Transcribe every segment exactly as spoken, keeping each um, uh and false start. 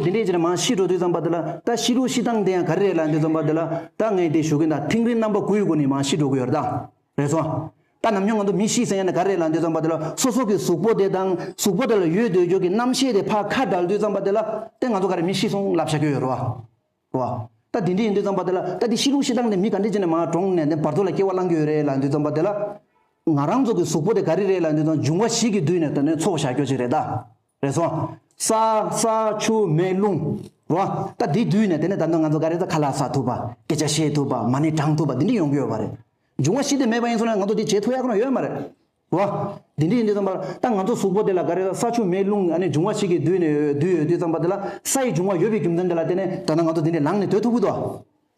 འདི་འདྲས་ཅིག་ལ་མར་ཤི་འགྲོ་དུས་ཙམ་པ་དེ་ལ་ད་ཤི་ལུགས་ཤི་སྟངས་དེ་ཡང་ག་རེ་རེད་ལབ་དུས་ཙམ་པ་དེ་ལ་ད་ངས་དེ་ཞུ་གི་ཡིན། ད་ཐིང་རིང་རྣམ་པ་དགུའི་སྒོ་ནས་མར་ཤི་འགྲོ་གི་ཡོད་རེད་ད། རེད་སོང་། ད་ནམ་རྒྱུན་ང་ཚོ་མི་ཤི་ཟེར་ཡ་ནི་ག་རེ་རེད་ལབ་དུས་ཙམ་པ་དེ་ལ་སོ་སོ་གི་གཟུགས་པོ་དེ་དང་གཟུགས་པོ་དེ་ལ་ཡོད་སྡོད་རྒྱུ་གི་རྣམ་ཤེས་དེ་ཕར་ཁ་བྲལ་དུས་ཙམ་པ་དེ་ལ་དེ་ང་ཚོ་ག་རེ་མི་ཤི་སོང་ལབ་བཞག་གི་ཡོད་རེད་བ། རེད་བ། ད་དེ་འདྲ་ཡིན་དུས་ཙམ་པ་དེ་ལ་ད་དེ་ཤི་ལུགས་ཤི་སྟངས་དེ་མི་ག་འདྲ་ཅིག་ནས་མར་གྲོངས་ནས་དེ་བར་དོ་ལ་སྐྱེ་བ་བླང་གི་ཡོད་རེད་ལབ་དུས་ཙམ་པ་དེ་ལ། ང་རང་ཚོ་གི་གཟུགས་པོ་དེ་ག་རེ་རེད་ལབ་དུས་ཙམ་འབྱུང་བ་བཞི་གིས་བསྡུས་ནས་དེ་ནས་ཚོགས་བཞག་རྒྱུ་ཅིག་རེད་ད། རེད་སོང་། ས། ས། ཆུ། མེ། རླུང་། རེད་བ། ད་འདི་བསྡུས་ནས་དེ་ནས་ད་ནི་ང་ཚོ་ག་རེ་ད་ཁ་ལག་ཟ་ཐུབ་པ། སྐད་ཆ་བཤད་ཐུབ་པ། མ་ཎི་བགྲང་ཐུབ་པ་འདི་འདྲ་ཡོང་གི་ཡོད་པ་རེད། འབྱུང་བ་བཞི་དེ་མེད་པ་ཡིན་སོང་ན་ང་ཚོ་འདི་བྱེད་ཐུབ་ཡག་ཁོ་ན་ཡོད་མ་རེད། རེད་བ། འདི་འདྲ་ཡིན་དུས་ཙམ་པ་ད་ང་ཚོ་གཟུགས་པོ་དེ་ལ་ག་རེ་ད་ས་ཆུ་མེ་རླུང་ཨ་ནི་འབྱུང་བ་བཞི་གིས་བསྡུས་ནས་བསྡུས་ཡོད་དུས་ཙམ་པ་དེ་ལ་སའི་འབྱུང་བ་ཡོད་པའི་རྒྱུ་མཚན་དེ་ལ་བརྟེན་ནས་ད་ནི་ང་ཚོ་འདི་འདྲ་ལངས་ནས་སྡོད་ཐུབ་ཀྱི་འདུག་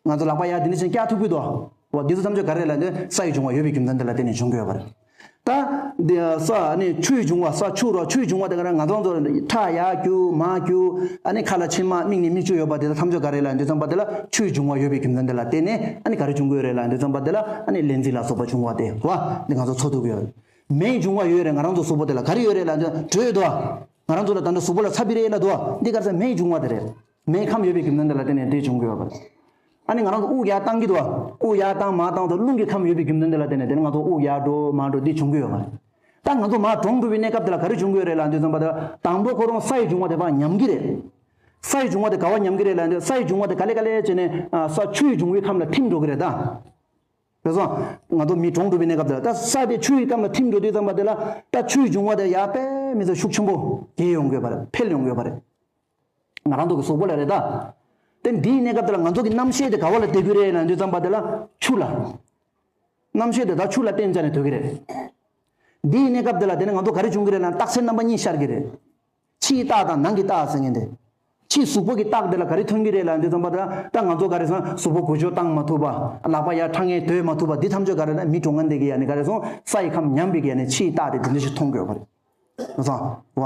ང་ཚོ་ལག་པ་ཡར་འདི་འདྲ་ཅིག་བཀྱག་ཐུབ་ཀྱི་འདུག་འོ་འདི་ཚོ་ཐམས་ཅད་ག་རེ་ལབ་ན་སའི་འབྱུང་བ་ཡོད་པའི་རྒྱུ་མཚན་དེ་ལ་བརྟེན་ནས་བྱུང་གི་ཡོད་པ་རེད། ད་འདི་ས་ཨ་ནི་ཆུའི་འབྱུང་བ་ས་ཆུ་རོ་ཆུའི་འབྱུང་བ་དེ་ག་རེ་ང་ཚོ་ཚོ་ཁྲག་ཡར་རྒྱུ་མར་རྒྱུ་ཨ་ནི་ཁ་ལ་མཆིལ་མ་མིག་ནས་མིག་ཆུ་ཡོད་པ་དེ་ཚོ་ཐམས་ཅད་ག་རེ་ལབ་ན་དུས་ཙམ་པ་དེ་ལ་ཆུའི་འབྱུང་བ་ཡོད་པའི་རྒྱུ་མཚན་དེ་ལ་བརྟེན་ནས་ཨ་ནི་ག་རེ་བྱུང་གི་ཡོད་རེད་ལབ་ན་དུས་ཙམ་པ་དེ་ལ་ཨ་ནི་ལས་འཛིན་ལ་སོགས་པ་བྱུང་བ་དེ་རེད་བ། འདི་ང་ཚོ་འཚོ་ཐུབ་ཀྱི་ཡོད་རེད། མེའི་འབྱུང་བ་ཡོད་རེད། ང་རང་ཚོ་གཟུགས་པོ་དེ་ལ་ག་རེ་ཡོད་རེད་ལབ་ན་དྲོད་འདུག་བ། ང་རང་ཚོ་ལ་ད་ལྟ་གཟུགས་པོ་ལ་ཚ་བི་རེད་ལབ་འདུག་བ། འདི་ག་རེ་ཟེར་མེའི་འབྱུང་བ་དེ་རེད། མེ་ཁམས་ཡོད་པའི་རྒྱུ་མཚན་དེ་ལ་བརྟེན་ནས་དེ་བྱུང་གི་ཡོད་པ་རེད། ཨ་ནི་ང་རང་ཚོ་དབུགས་ཡར་བཏང་གི་འདུག་བ། དབུགས་ཡར་བཏང་མར་བཏང་དང་རླུང་གི་ཁམས་ཡོད་པའི་རྒྱུ་མཚན་དེ་ལ་བརྟེན་ནས་དེ་ནི་ང་ཚོ་དབུགས་ཡར་འགྲོ་མར་འགྲོ་འདི་བྱུང་གི་ཡོད་པ་རེད། ད་ང་ཚོ་མར་གྲོངས་འགྲོ་བའི་གནས་སྐབས་དེ་ལ་ག་རེ་བྱུང་གི་ཡོད་རེད་ལབ་དུས་ཙམ་པ་དེ་ལ་དང་པོ་ཁོ་རང་སའི་འབྱུང་བ་དེ་ཕར་ཉམས་ཀྱི་རེད། སའི་འབྱུང་བ་དེ་ག་བ་ཉམས་ཀྱི་རེད་ལབ་དུས་སའི་འབྱུང་བ་དེ་ག་ལེ་ག་ལེ་བྱས་ནས་ས་ཆུའི་འབྱུང་བའི་ཁམས་ལ་ཐིམ་འགྲོ་གི་རེད་ད། རེད་སོང་། ང་ཚོ་མི་གྲོངས་འགྲོ་བའི་གནས་སྐབས་དེ་ལ་ད་ས་དེ་ཆུ་ཡི་ཁམས་ལ་ཐིམ་འགྲོ་དུས་ཙམ་པ་དེ་ལ་ད་ཆུའི་འབྱུང་བ་དེ་ཡར་དཔེ་མི་ཚོ་ཤུགས་ཆེན་པོ་རྒྱས་ཡོང་གི་ཡོད་པ་རེད། འཕེལ་ཡོང་གི་ཡོད་པ་རེད། ང་རང་ཚོ་གི་གཟུགས་པོ་ལ་རེད་ད། དེ་འདིའི་གནས་སྐབས་དེ་ལ་ང་ཚོ་གི་རྣམ་ཤེས་དེ་ག་བ་ལ་བསྡད་ཀྱི་རེད་ལབ་དུས་ཙམ་པ་དེ་ལ་ཆུ་ལ། རྣམ་ཤེས་དེ་ད་ཆུ་ལ་བརྟེན་བྱས་ནས་སྡོད་ཀྱི་རེད། འདིའི་གནས་སྐབས་དེ་ལ་དེ་ནས་ང་ཚོ་ག་རེ་བྱུང་གི་རེད་ལབ་ན་རྟགས་མཚན་རྣམ་པ་གཉིས་ཤར་གྱི་རེད། ཕྱིའི་རྟགས་དང་ནང་གི་རྟགས་ཟེར་མཁན་དེ། ཕྱིའི་གཟུགས་པོ་གི་རྟགས་དེ་ལ་ག་རེ་ཐོན་གྱི་རེད་ལབ་དུས་ཙམ་པ་དེ་ལ་ད་ང་ཚོ་ག་རེ་སོང་གཟུགས་པོ་འགུལ་སྐྱོད་བཏང་མ་ཐུབ་པ། ལག་པ་ཡར་ཕྲང་ངེ་སྡོད་མ་ཐུབ་པ་འདི་ཐམས་ཅད་ག་རེ་ན་མི་གྲོངས་མཁན་དེ་གི་ཡ་ནི་ག་རེ་སོང་ས་ཡི་ཁམས་ཉམས་པའི་གི་ཡ་ནི་ཕྱིའི་རྟགས་དེ་དེ་འདྲ་ཞིག་མཐོང་གི་ཡོད་པ་རེད། སོང་བ།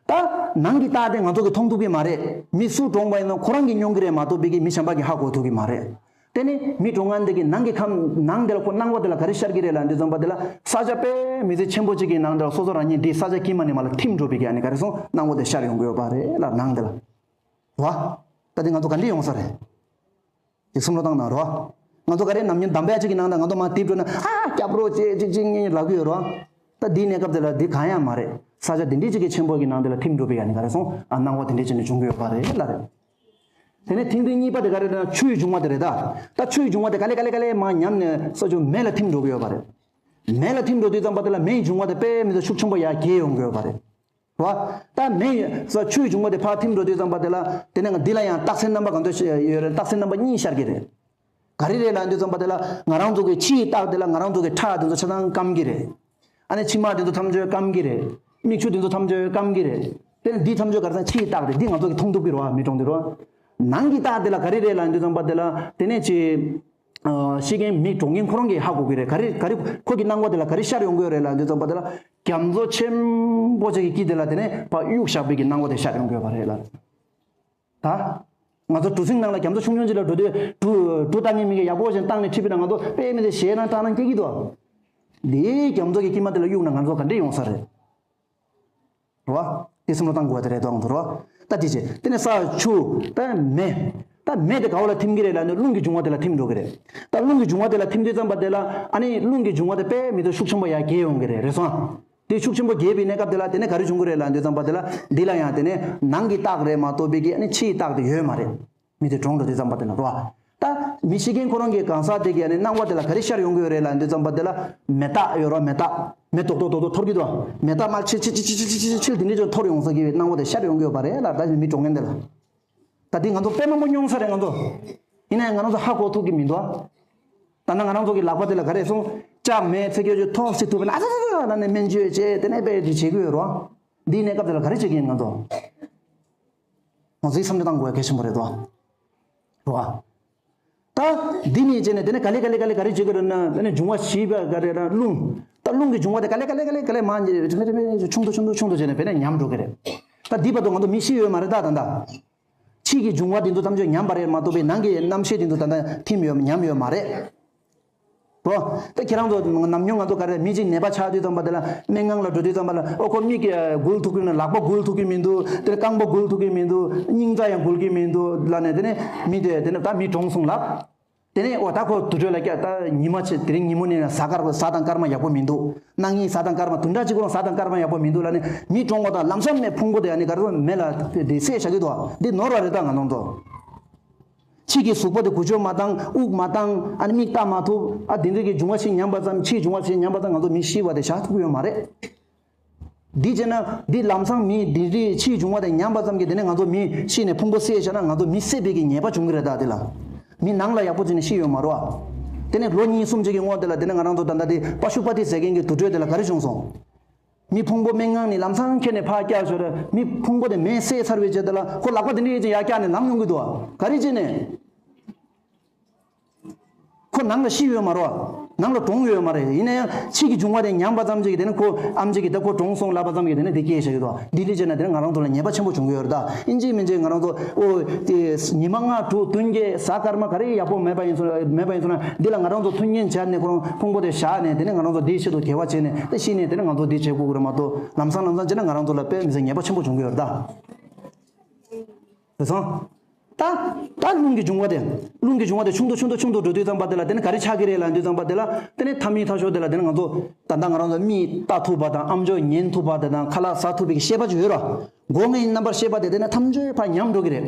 ད་ནང་གི་རྟགས་དེ་ང་ཚོ་གི་མཐོང་ཐུབ་ཀྱི་མ་རེད། མི་སུ་གྲོངས་པ་ཡིན་ན་ཁོ་རང་གིས་མྱོང་གི་རེད་མ་གཏོགས་པའི་གི་མི་གཞན་པ་གིས་ཧ་གོ་ཐུབ་ཀྱི་མ་རེད། དེ་ནི་མི་གྲོངས་མཁན་དེ་གི་ནང་གི་ཁམས་ནང་དེ་ལ་ཁོ་སྣང་བ་དེ་ལ་ག་རེ་ཤར་གྱི་རེད་ལབ་དུས་ཙམ་པ་དེ་ལ་ས་ཆ་དཔེ་མི་ཚེ་ཆེན་པོ་གཅིག་གི་ནང་དེ་ལ་སོ་སོ་རང་ཉིད་འདི་ས་ཆ་དཀྱིལ་མ་ནས་མར་ལ་ཐིམ་འགྲོ་བའི་གི་ཨ་ནི་ག་རེ་སོང་སྣང་བ་དེ་ཤར་ཡོང་གི་ཡོད་པ་རེད་ལ་ནང་དེ་ལ། བ། ད་དེ་ང་ཚོ་ག་འདྲ་ཡོང་ས་རེད། དེ་བསམ་བློ་བཏང་གནང་རོགས། ང་ཚོ་ག་རེ་ནམ་རྒྱུན་འདམ་བག་ཅིག་གི་ནང་དང་ང་ཚོ་མར་དེབ་འགྲོ་ན་ཨ་སྐྱབས་རོགས་ཅེས་ཅིག་ཅིག་ངེས་ལབ་ཀྱི་ཡོད་རོགས། ད་འདིའི་གནས་སྐབས་དེ་ལ་འདི་གང་ཡང་མ་རེད། ས་ཆ་དེ་འདྲའི་ཅིག་གི་ཆེན་པོ་གི་ནང་དེ་ལ་ཐིམ་འགྲོ་བའི་ཡ་ནི་ག་རེ་སོང་ཨ་སྣང་བ་དེ་འདྲའི་ཅིག་ནས་བྱུང་གི་ཡོད་པ་རེད་ལ་རེད། དེ་ནས་ཐིང་ཐིང་གཉིས་པ་དེ་ག་རེ་རེད་ན་ཆུའི་འབྱུང་བ་དེ་རེད་ད། ད་ཆུའི་འབྱུང་བ་དེ་ག་ལེ་ག་ལེ་ག་ལེ་མར་ཉམས་ནས་ས་ཆུ་མེ་ལ་ཐིམ་འགྲོ་གི་ཡོད་པ་རེད། མེ་ལ་ཐིམ་འགྲོ་དུས་ཙམ་པ་དེ་ལ་མེའི་འབྱུང་བ་དེ་དཔེ་མི་ཚོ་ཤུགས་ཆེན་པོ་ཡར་རྒྱས་ཡོང་གི་ཡོད་པ་རེད། རོ། ད་མེ་ཡི་ས་ཆུའི་འབྱུང་བ་དེ་ཕར་ཐིམ་འགྲོ་དུས་ཙམ་པ་དེ་ལ་དེ་ནས་འདི་ལ་ཡང་རྟགས་མཚན་རྣམ་པ་གང་འདྲ་ཞིག་ཡོད་རེད། རྟགས་མཚན་རྣམ་པ་གཉིས་ཤར་གྱི་རེད། ག་རེ་རེད་ལབ་དུས་ཙམ་པ་དེ་ལ་ང་རང་ཚོ་གི་ཕྱིའི་རྟགས་དེ་ལ་ང་རང་ཚོ་གི་ཁྲག་དེ་ཚོ་ཆ་ཚང་སྐམ་གྱི་རེད། ཨ་ནི་མཆིལ་མ་དེ་ཚོ་ཐམས་ཅད་སྐམ་གྱི་རེད། མིག་ཆུ་དེ་ཚོ་ཐམས་ཅད་སྐམ་གྱི་རེད། དེ་ནས་འདི་ཐམས་ཅད་ག་རེ་ཟེར་ན་ཕྱིའི་རྟགས་རེད། འདི་ང་ཚོ་གི་མཐོང་ཐུབ་ཀྱི་རེད་བ། མི་གྲོངས་དེ་རེད་བ། ནང་གི་རྟགས་དེ་ལ་ག་རེ་རེད་ལབ་དུས་ཙམ་པ་དེ་ལ་དེ་ནས་ཅི། ཤི་མཁན་མི་གྲོངས་མཁན་ཁོ་རང་གིས་ཧ་གོ་གི་རེད། ག་རེ་ག་རེ་ཁོ་གི་སྣང་བ་དེ་ལ་ག་རེ་ཤར་ཡོང་གི་ཡོད་རེད་ལབ་དུས་ཙམ་པ་དེ་ལ་རྒྱ་མཚོ་ཆེན་པོ་ཅིག་གི་དཀྱིལ་དེ་ལ་དེ་ནས་ཕར་གཡུག་བཞག་པའི་གི་སྣང་བ་དེ་ཤར་ཡོང་གི་ཡོད་པ་རེད་ལ། ད། ང་ཚོ་གྲུ་གཟིངས་ནང་ལ་རྒྱ་མཚོ་ཆུང་ཆུང་ཅིག་ལ་འགྲོ་དུས་གྲུ་གྲུ་བཏང་མཁན་མི་གིས་ཡག་པོ་ཞིག་བཏང་ནས་ཁྲིད་པ་ན་ང་ཚོ་དཔེ་མི་སྲིད་ཞེད་སྣང་སྐྲག་སྣང་སྐྱེ་གི་འདུག་འདིའི་རྒྱ་མཚོ་གི་དཀྱིལ་མ་དེ་ལ་གཡུག་ན་ང་ཚོ་ག་འདྲས་ཡོང་ས་རེད། རོ། དེ་བསམ་བློ་བཏང་དགོས་པ་དེ་རེད་དོ་ང་ཚོ་རོ། ད་དེ་བྱས་དེ་ནས་ས་ཆུ་ད་མེ། ད་མེ་དེ་ག་བ་ལ་ཐིམ་གི་རེད་ལབ་ན་རླུང་གི་འབྱུང་བ་དེ་ལ་ཐིམ་འགྲོ་གི་རེད། ད་རླུང་གི་འབྱུང་བ་དེ་ལ་ཐིམ་དུས་ཙམ་པ་དེ་ལ་ཨ་ནི་རླུང་གི་འབྱུང་བ་དེ་དཔེ་མི་ཚོ་ཤུགས་ཆེན་པོ་ཡར་རྒྱས་ཡོང་གི་རེད། རེད་སོང་། དེ་ཤུགས་ཆེན་པོ་རྒྱས་པའི་གནས་སྐབས་དེ་ལ་དེ་ནས་ག་རེ་བྱུང་གི་རེད་ལབ་དུས་ཙམ་པ་དེ་ལ་འདི་ལ་ཡང་དེ་ནས་ནང་གི་རྟགས་རེད་མ་གཏོགས་པའི་གི་ཨ་ནི་ཕྱིའི་རྟགས་དེ་ཡོད་མ་རེད། མི་དེ་གྲོངས་འགྲོ་དུས་ཙམ་པ་དེ་ལ་རོ། ད་མི་ཤི་མཁན་ཁོ་རང་གི་གང་ཟག་དེ་གི་ཨ་ནི་སྣང་བ་དེ་ལ་ག་རེ་ཤར་ཡོང་གི་ཡོད་རེད་ལབ་དུས་ཙམ་པ་དེ་ལ་མེ་སྟག་ཡོད་རོ། མེ་སྟག་མེ་ཏོག་ཏོག་ཏོག་ཏོག་འཐོར་གི་འདུག་མེ་སྟག་མར་ཆིལ་ཆིལ་ཆིལ་ཆིལ་ཆིལ་ཆིལ་དེ་འདྲས་ཅིག་འཐོར་ཡོང་ས་གི་སྣང་བ་དེ་ཤར་ཡོང་གི་ཡོད་པ་རེད་ལ། ད་མི་གྲོངས་མཁན་དེ་ལ། ད་འདི་ང་ཚོ་དཔེ་མང་པོ་མྱོང་ས་རེད་ང་ཚོ། ཡིན་ན་ཡང་ང་རང་ཚོ་ཧ་གོ་ཐུབ་ཀྱི་མི་འདུག་ད་ནང་ང་རང་ཚོ་གི་ལག་པ་དེ་ལ་ག་རེ་སོང་། ལྕགས་མེ་ཚེ་སྐྱོ་ཅིག་ཐོག་སི་ཐུབ་པ་ན་ཨ་ཙ་ཙ་ཙ་ལབ་ནས་སྨན་བཅོས་བྱས་དེ་ནས་དཔེ་དེ་བྱེད་ཀྱི་ཡོད་རོ། འདིའི་གནས་སྐབས་དེ་ལ་ག་རེ་བྱེད་ཀྱི་ཡིན་ང་ཚོ། ང་ཚོའི་བསམ་བློ་བཏང་དགོས་ཡ་གལ་ཆེན་པོ་རེད་དོ། རོ། ད་འདི་ནས་བྱས་ནས་དེ་ནས་ག་ལེ་ག་ལེ་ག་ལེ་ག་རེ་བྱེད་ཀྱི་རེད་ན་དེ་ནས་འབྱུང་བ་བཞི་པ་ག་རེ་ར་རླུང་། ད་རླུང་གི་འབྱུང་བ་དེ་ག་ལེ་ག་ལེ་ག་ལེ་ག་ལེ་མར་ཆུང་དུ་ཆུང་དུ་ཆུང་དུ་བྱས་ནས་དཔེར་ན་ཉམས་འགྲོ་གི་རེད། ད་འདི་བར་དུ་ང་ཚོ་མི་ཤི་ཡོད་མ་རེད་ད་ད་ད། ཕྱི་གི་འབྱུང་བ་དེ་ཚོ་ཐམས་ཅད་ཉམས་པ་རེད་མ་གཏོགས་པའི་ནང་གི་རྣམ་ཤེས་དེ་ཚོ་ད་ལྟ་ཐིམ་ཡོད་ཉམས་ཡོད་མ་རེད། རོ། ད་ཁྱེད་རང་ཚོ་ནམ་རྒྱུན་ང་ཚོ་ག་རེ་མི་གཅིག་ནད་པ་ཆགས་དུས་ཙམ་པ་དེ་ལ་སྨན་ཁང་ལ་འགྲོ་དུས་ཙམ་པ་ལ་ཨོ་ཁོ་མིག་གིས་འགུལ་ཐུབ་ཀྱི་མི་འདུག་ལག་པ་འགུལ་ཐུབ་ཀྱི་མི་འདུག་དེ་ལ་རྐང་པ་འགུལ་ཐུབ་ཀྱི་མི་འདུག་ལབ་ནས་དེ་ནས་མི་དེ་དེ་ནས་ད་མི་གྲོངས་སོང་ལབ། དེ་ནས་འོ་ད་ཁོ་དུར་ཁྲོད་ལ་བསྐྱལ། ད་ཉི་མ་ཆེ་དེ་རིང་ཉིན་མོ་ནས་གཟའ་སྐར་གཟའ་དང་སྐར་མ་ཡག་པོ་མི་འདུག་གནངས་ཉིན་གཟའ་དང་སྐར་མ་དུས་འདྲ་གཅིག་པོ་རང་གཟའ་དང་སྐར་མ་ཡག་པོ་མི་འདུག་ལབ་ནས་མི་གྲོངས་པ་དང་ལམ་སང་མེ་ཕུང་པོ་དེ་ཨ་ནི་ག་རེ་མེ་ལ་དེ་བསྲེགས་བཞག་གི་འདུག་འདི་ནོར་བ་རེད་ད་ང་ཚོ་ཚོ། ཕྱི་གི་གཟུགས་པོ་དེ་འགུལ་སྐྱོད་མ་བཏང་། དབུགས་མ་བཏང་། ཨ་ནི་མིག་ལྟ་མ་ཐུབ། ཨ་དེ་འདྲ་གི་འབྱུང་བ་ཞིག་ཉམས་པ་ཙམ། ཕྱིའི་འབྱུང་བ་ཞིག་ཉམས་པ་ཙམ་ང་ཚོ་མི་ཤི་བ་དེ་བཞག་ཐུབ་ཀྱི་ཡོད་མ་རེད། འདི་བྱས་ན་འདི་ལམ་སང་མི་འདི་འདྲའི་ཕྱིའི་འབྱུང་བ་དེ་ཉམས་པ་ཙམ་གྱིས་དེ་ནས་ང་ཚོ་མི་ཤི་ནས་ཕུང་པོ་བསྲེགས་བཞག་ན་ང་ཚོ་མི་བསད་པའི་གི་ཉེས་པ་འབྱུང་གི་རེད་ད། དེ་ལ་མི་ནང་ལ་ཡག་པོ་བྱས་ནས་ཤི་ཡོད་མ་རེད་བ། དེ་ནས་ལོ་གཉིས་གསུམ་ཅིག་གི་སྔོན་དེ་ལ་དེ་ནས་ང་རང་ཚོ་ད་ལྟ་དེ་པ་ཤུ་པ་ཏི་ཟེར་མཁན་གྱི་དུར་ཁྲོད་དེ་ལ་ག་རེ་བྱུང་སོང་། མི་ཕུང་པོ་སྨན་ཁང་ནས་ལམ་སང་ཁྱེར་ནས་ཕར་བསྐྱལ་ཞོར་མི་ཕུང་པོ་དེ་མེ་བསད་ཚར་བའི་རྗེས་དེ་ལ་ཁོ་ལག་པ་དེ་འདྲ་ཡིན་ཅིང་ཡར་བཀྱགས་ནས་ལངས་ཡོང་གི་འདུག་བ། ག་རེ་བྱས་ནས། ཁོ་ནང་ལ་ཤི་ཡོད་མ་རེད་བ། ནང་ལ་གྲོངས་ཡོད་མ་རེད། ཡིན་ན་ཡང་ཕྱི་གི་འབྱུང་བ་དེ་ཉམས་པ་ཙམ་ཅིག་གིས་དེ་ནི་ཁོ་ཨམ་ཅིག་གིས་ད་ཁོ་གྲོངས་སོང་ལབ་པ་ཙམ་གྱིས་དེ་ནི་དེ་སྐྱེས་བཞག་གི་འདུག་འདི་འདྲ་བྱས་ན་དེ་ནི་ང་རང་ཚོ་ལ་ཉེས་པ་ཆེན་པོ་འབྱུང་གི་ཡོད་རེད་ད། ཨིན་ཇི་མིན་ཇི་ང་རང་ཚོ་ཨོ་དེ་ཉི་མ་ལྔ་དྲུག་བདུན་བརྒྱད་གཟའ་སྐར་མ་ག་རེ་ཡག་པོ་མེད་པ་ཡིན་སོང་མེད་པ་ཡིན་སོང་ན་འདི་ལ་ང་རང་ཚོ་མཐུན་རྐྱེན་སྦྱར་ནས་ཁོ་རང་ཕུང་པོ་དེ་བཞག་ནས་དེ་ནི་ང་རང་ཚོ་འདིའི་ཆེད་དུ་དགེ་བ་བྱས་ནས་དེ་ཤི་ནས་དེ་ནི་ང་ཚོ་འདི་བྱེད་དགོས་ཀྱི་རེད་མ་གཏོགས་ལམ་སང་ལམ་སང་བྱས་ན་ང་རང་ཚོ་ལ་དཔེ་མི་སྲིད་ཉེས་པ་ཆེན་པོ་འབྱུང་གི་ཡོད་རེད་ད། རེད་སོང་། ད། ད་རླུང་གི་འབྱུང་བ་དེ། རླུང་གི་འབྱུང་བ་དེ་ཆུང་དུ་ཆུང་དུ་ཆུང་དུ་འགྲོ་དུས་ཙམ་པ་དེ་ལ་དེ་ནི་ག་རེ་ཆགས་ཀྱི་རེད་ལབ་དུས་ཙམ་པ་དེ་ལ་དེ་ནི་ཐ་མི་ཐ་ཤོས་དེ་ལ་དེ་ནི་ང་ཚོ་ད་ལྟ་ང་རང་ཚོ་མིག་ལྟ་ཐུབ་པ་དང་ཨམ་ཅོག་ཉན་ཐུབ་པ་དེ་དང་ཁ་ལག་ཟ་ཐུབ་པའི་ཤེས་པ་ཅིག་ཡོད་ར། སྒོ་ལྔའི་རྣམ་པར་ཤེས་པ་དེ་དེ་ནི་ཐམས་ཅད་ཕར་ཉམས་འགྲོ་གི་རེད།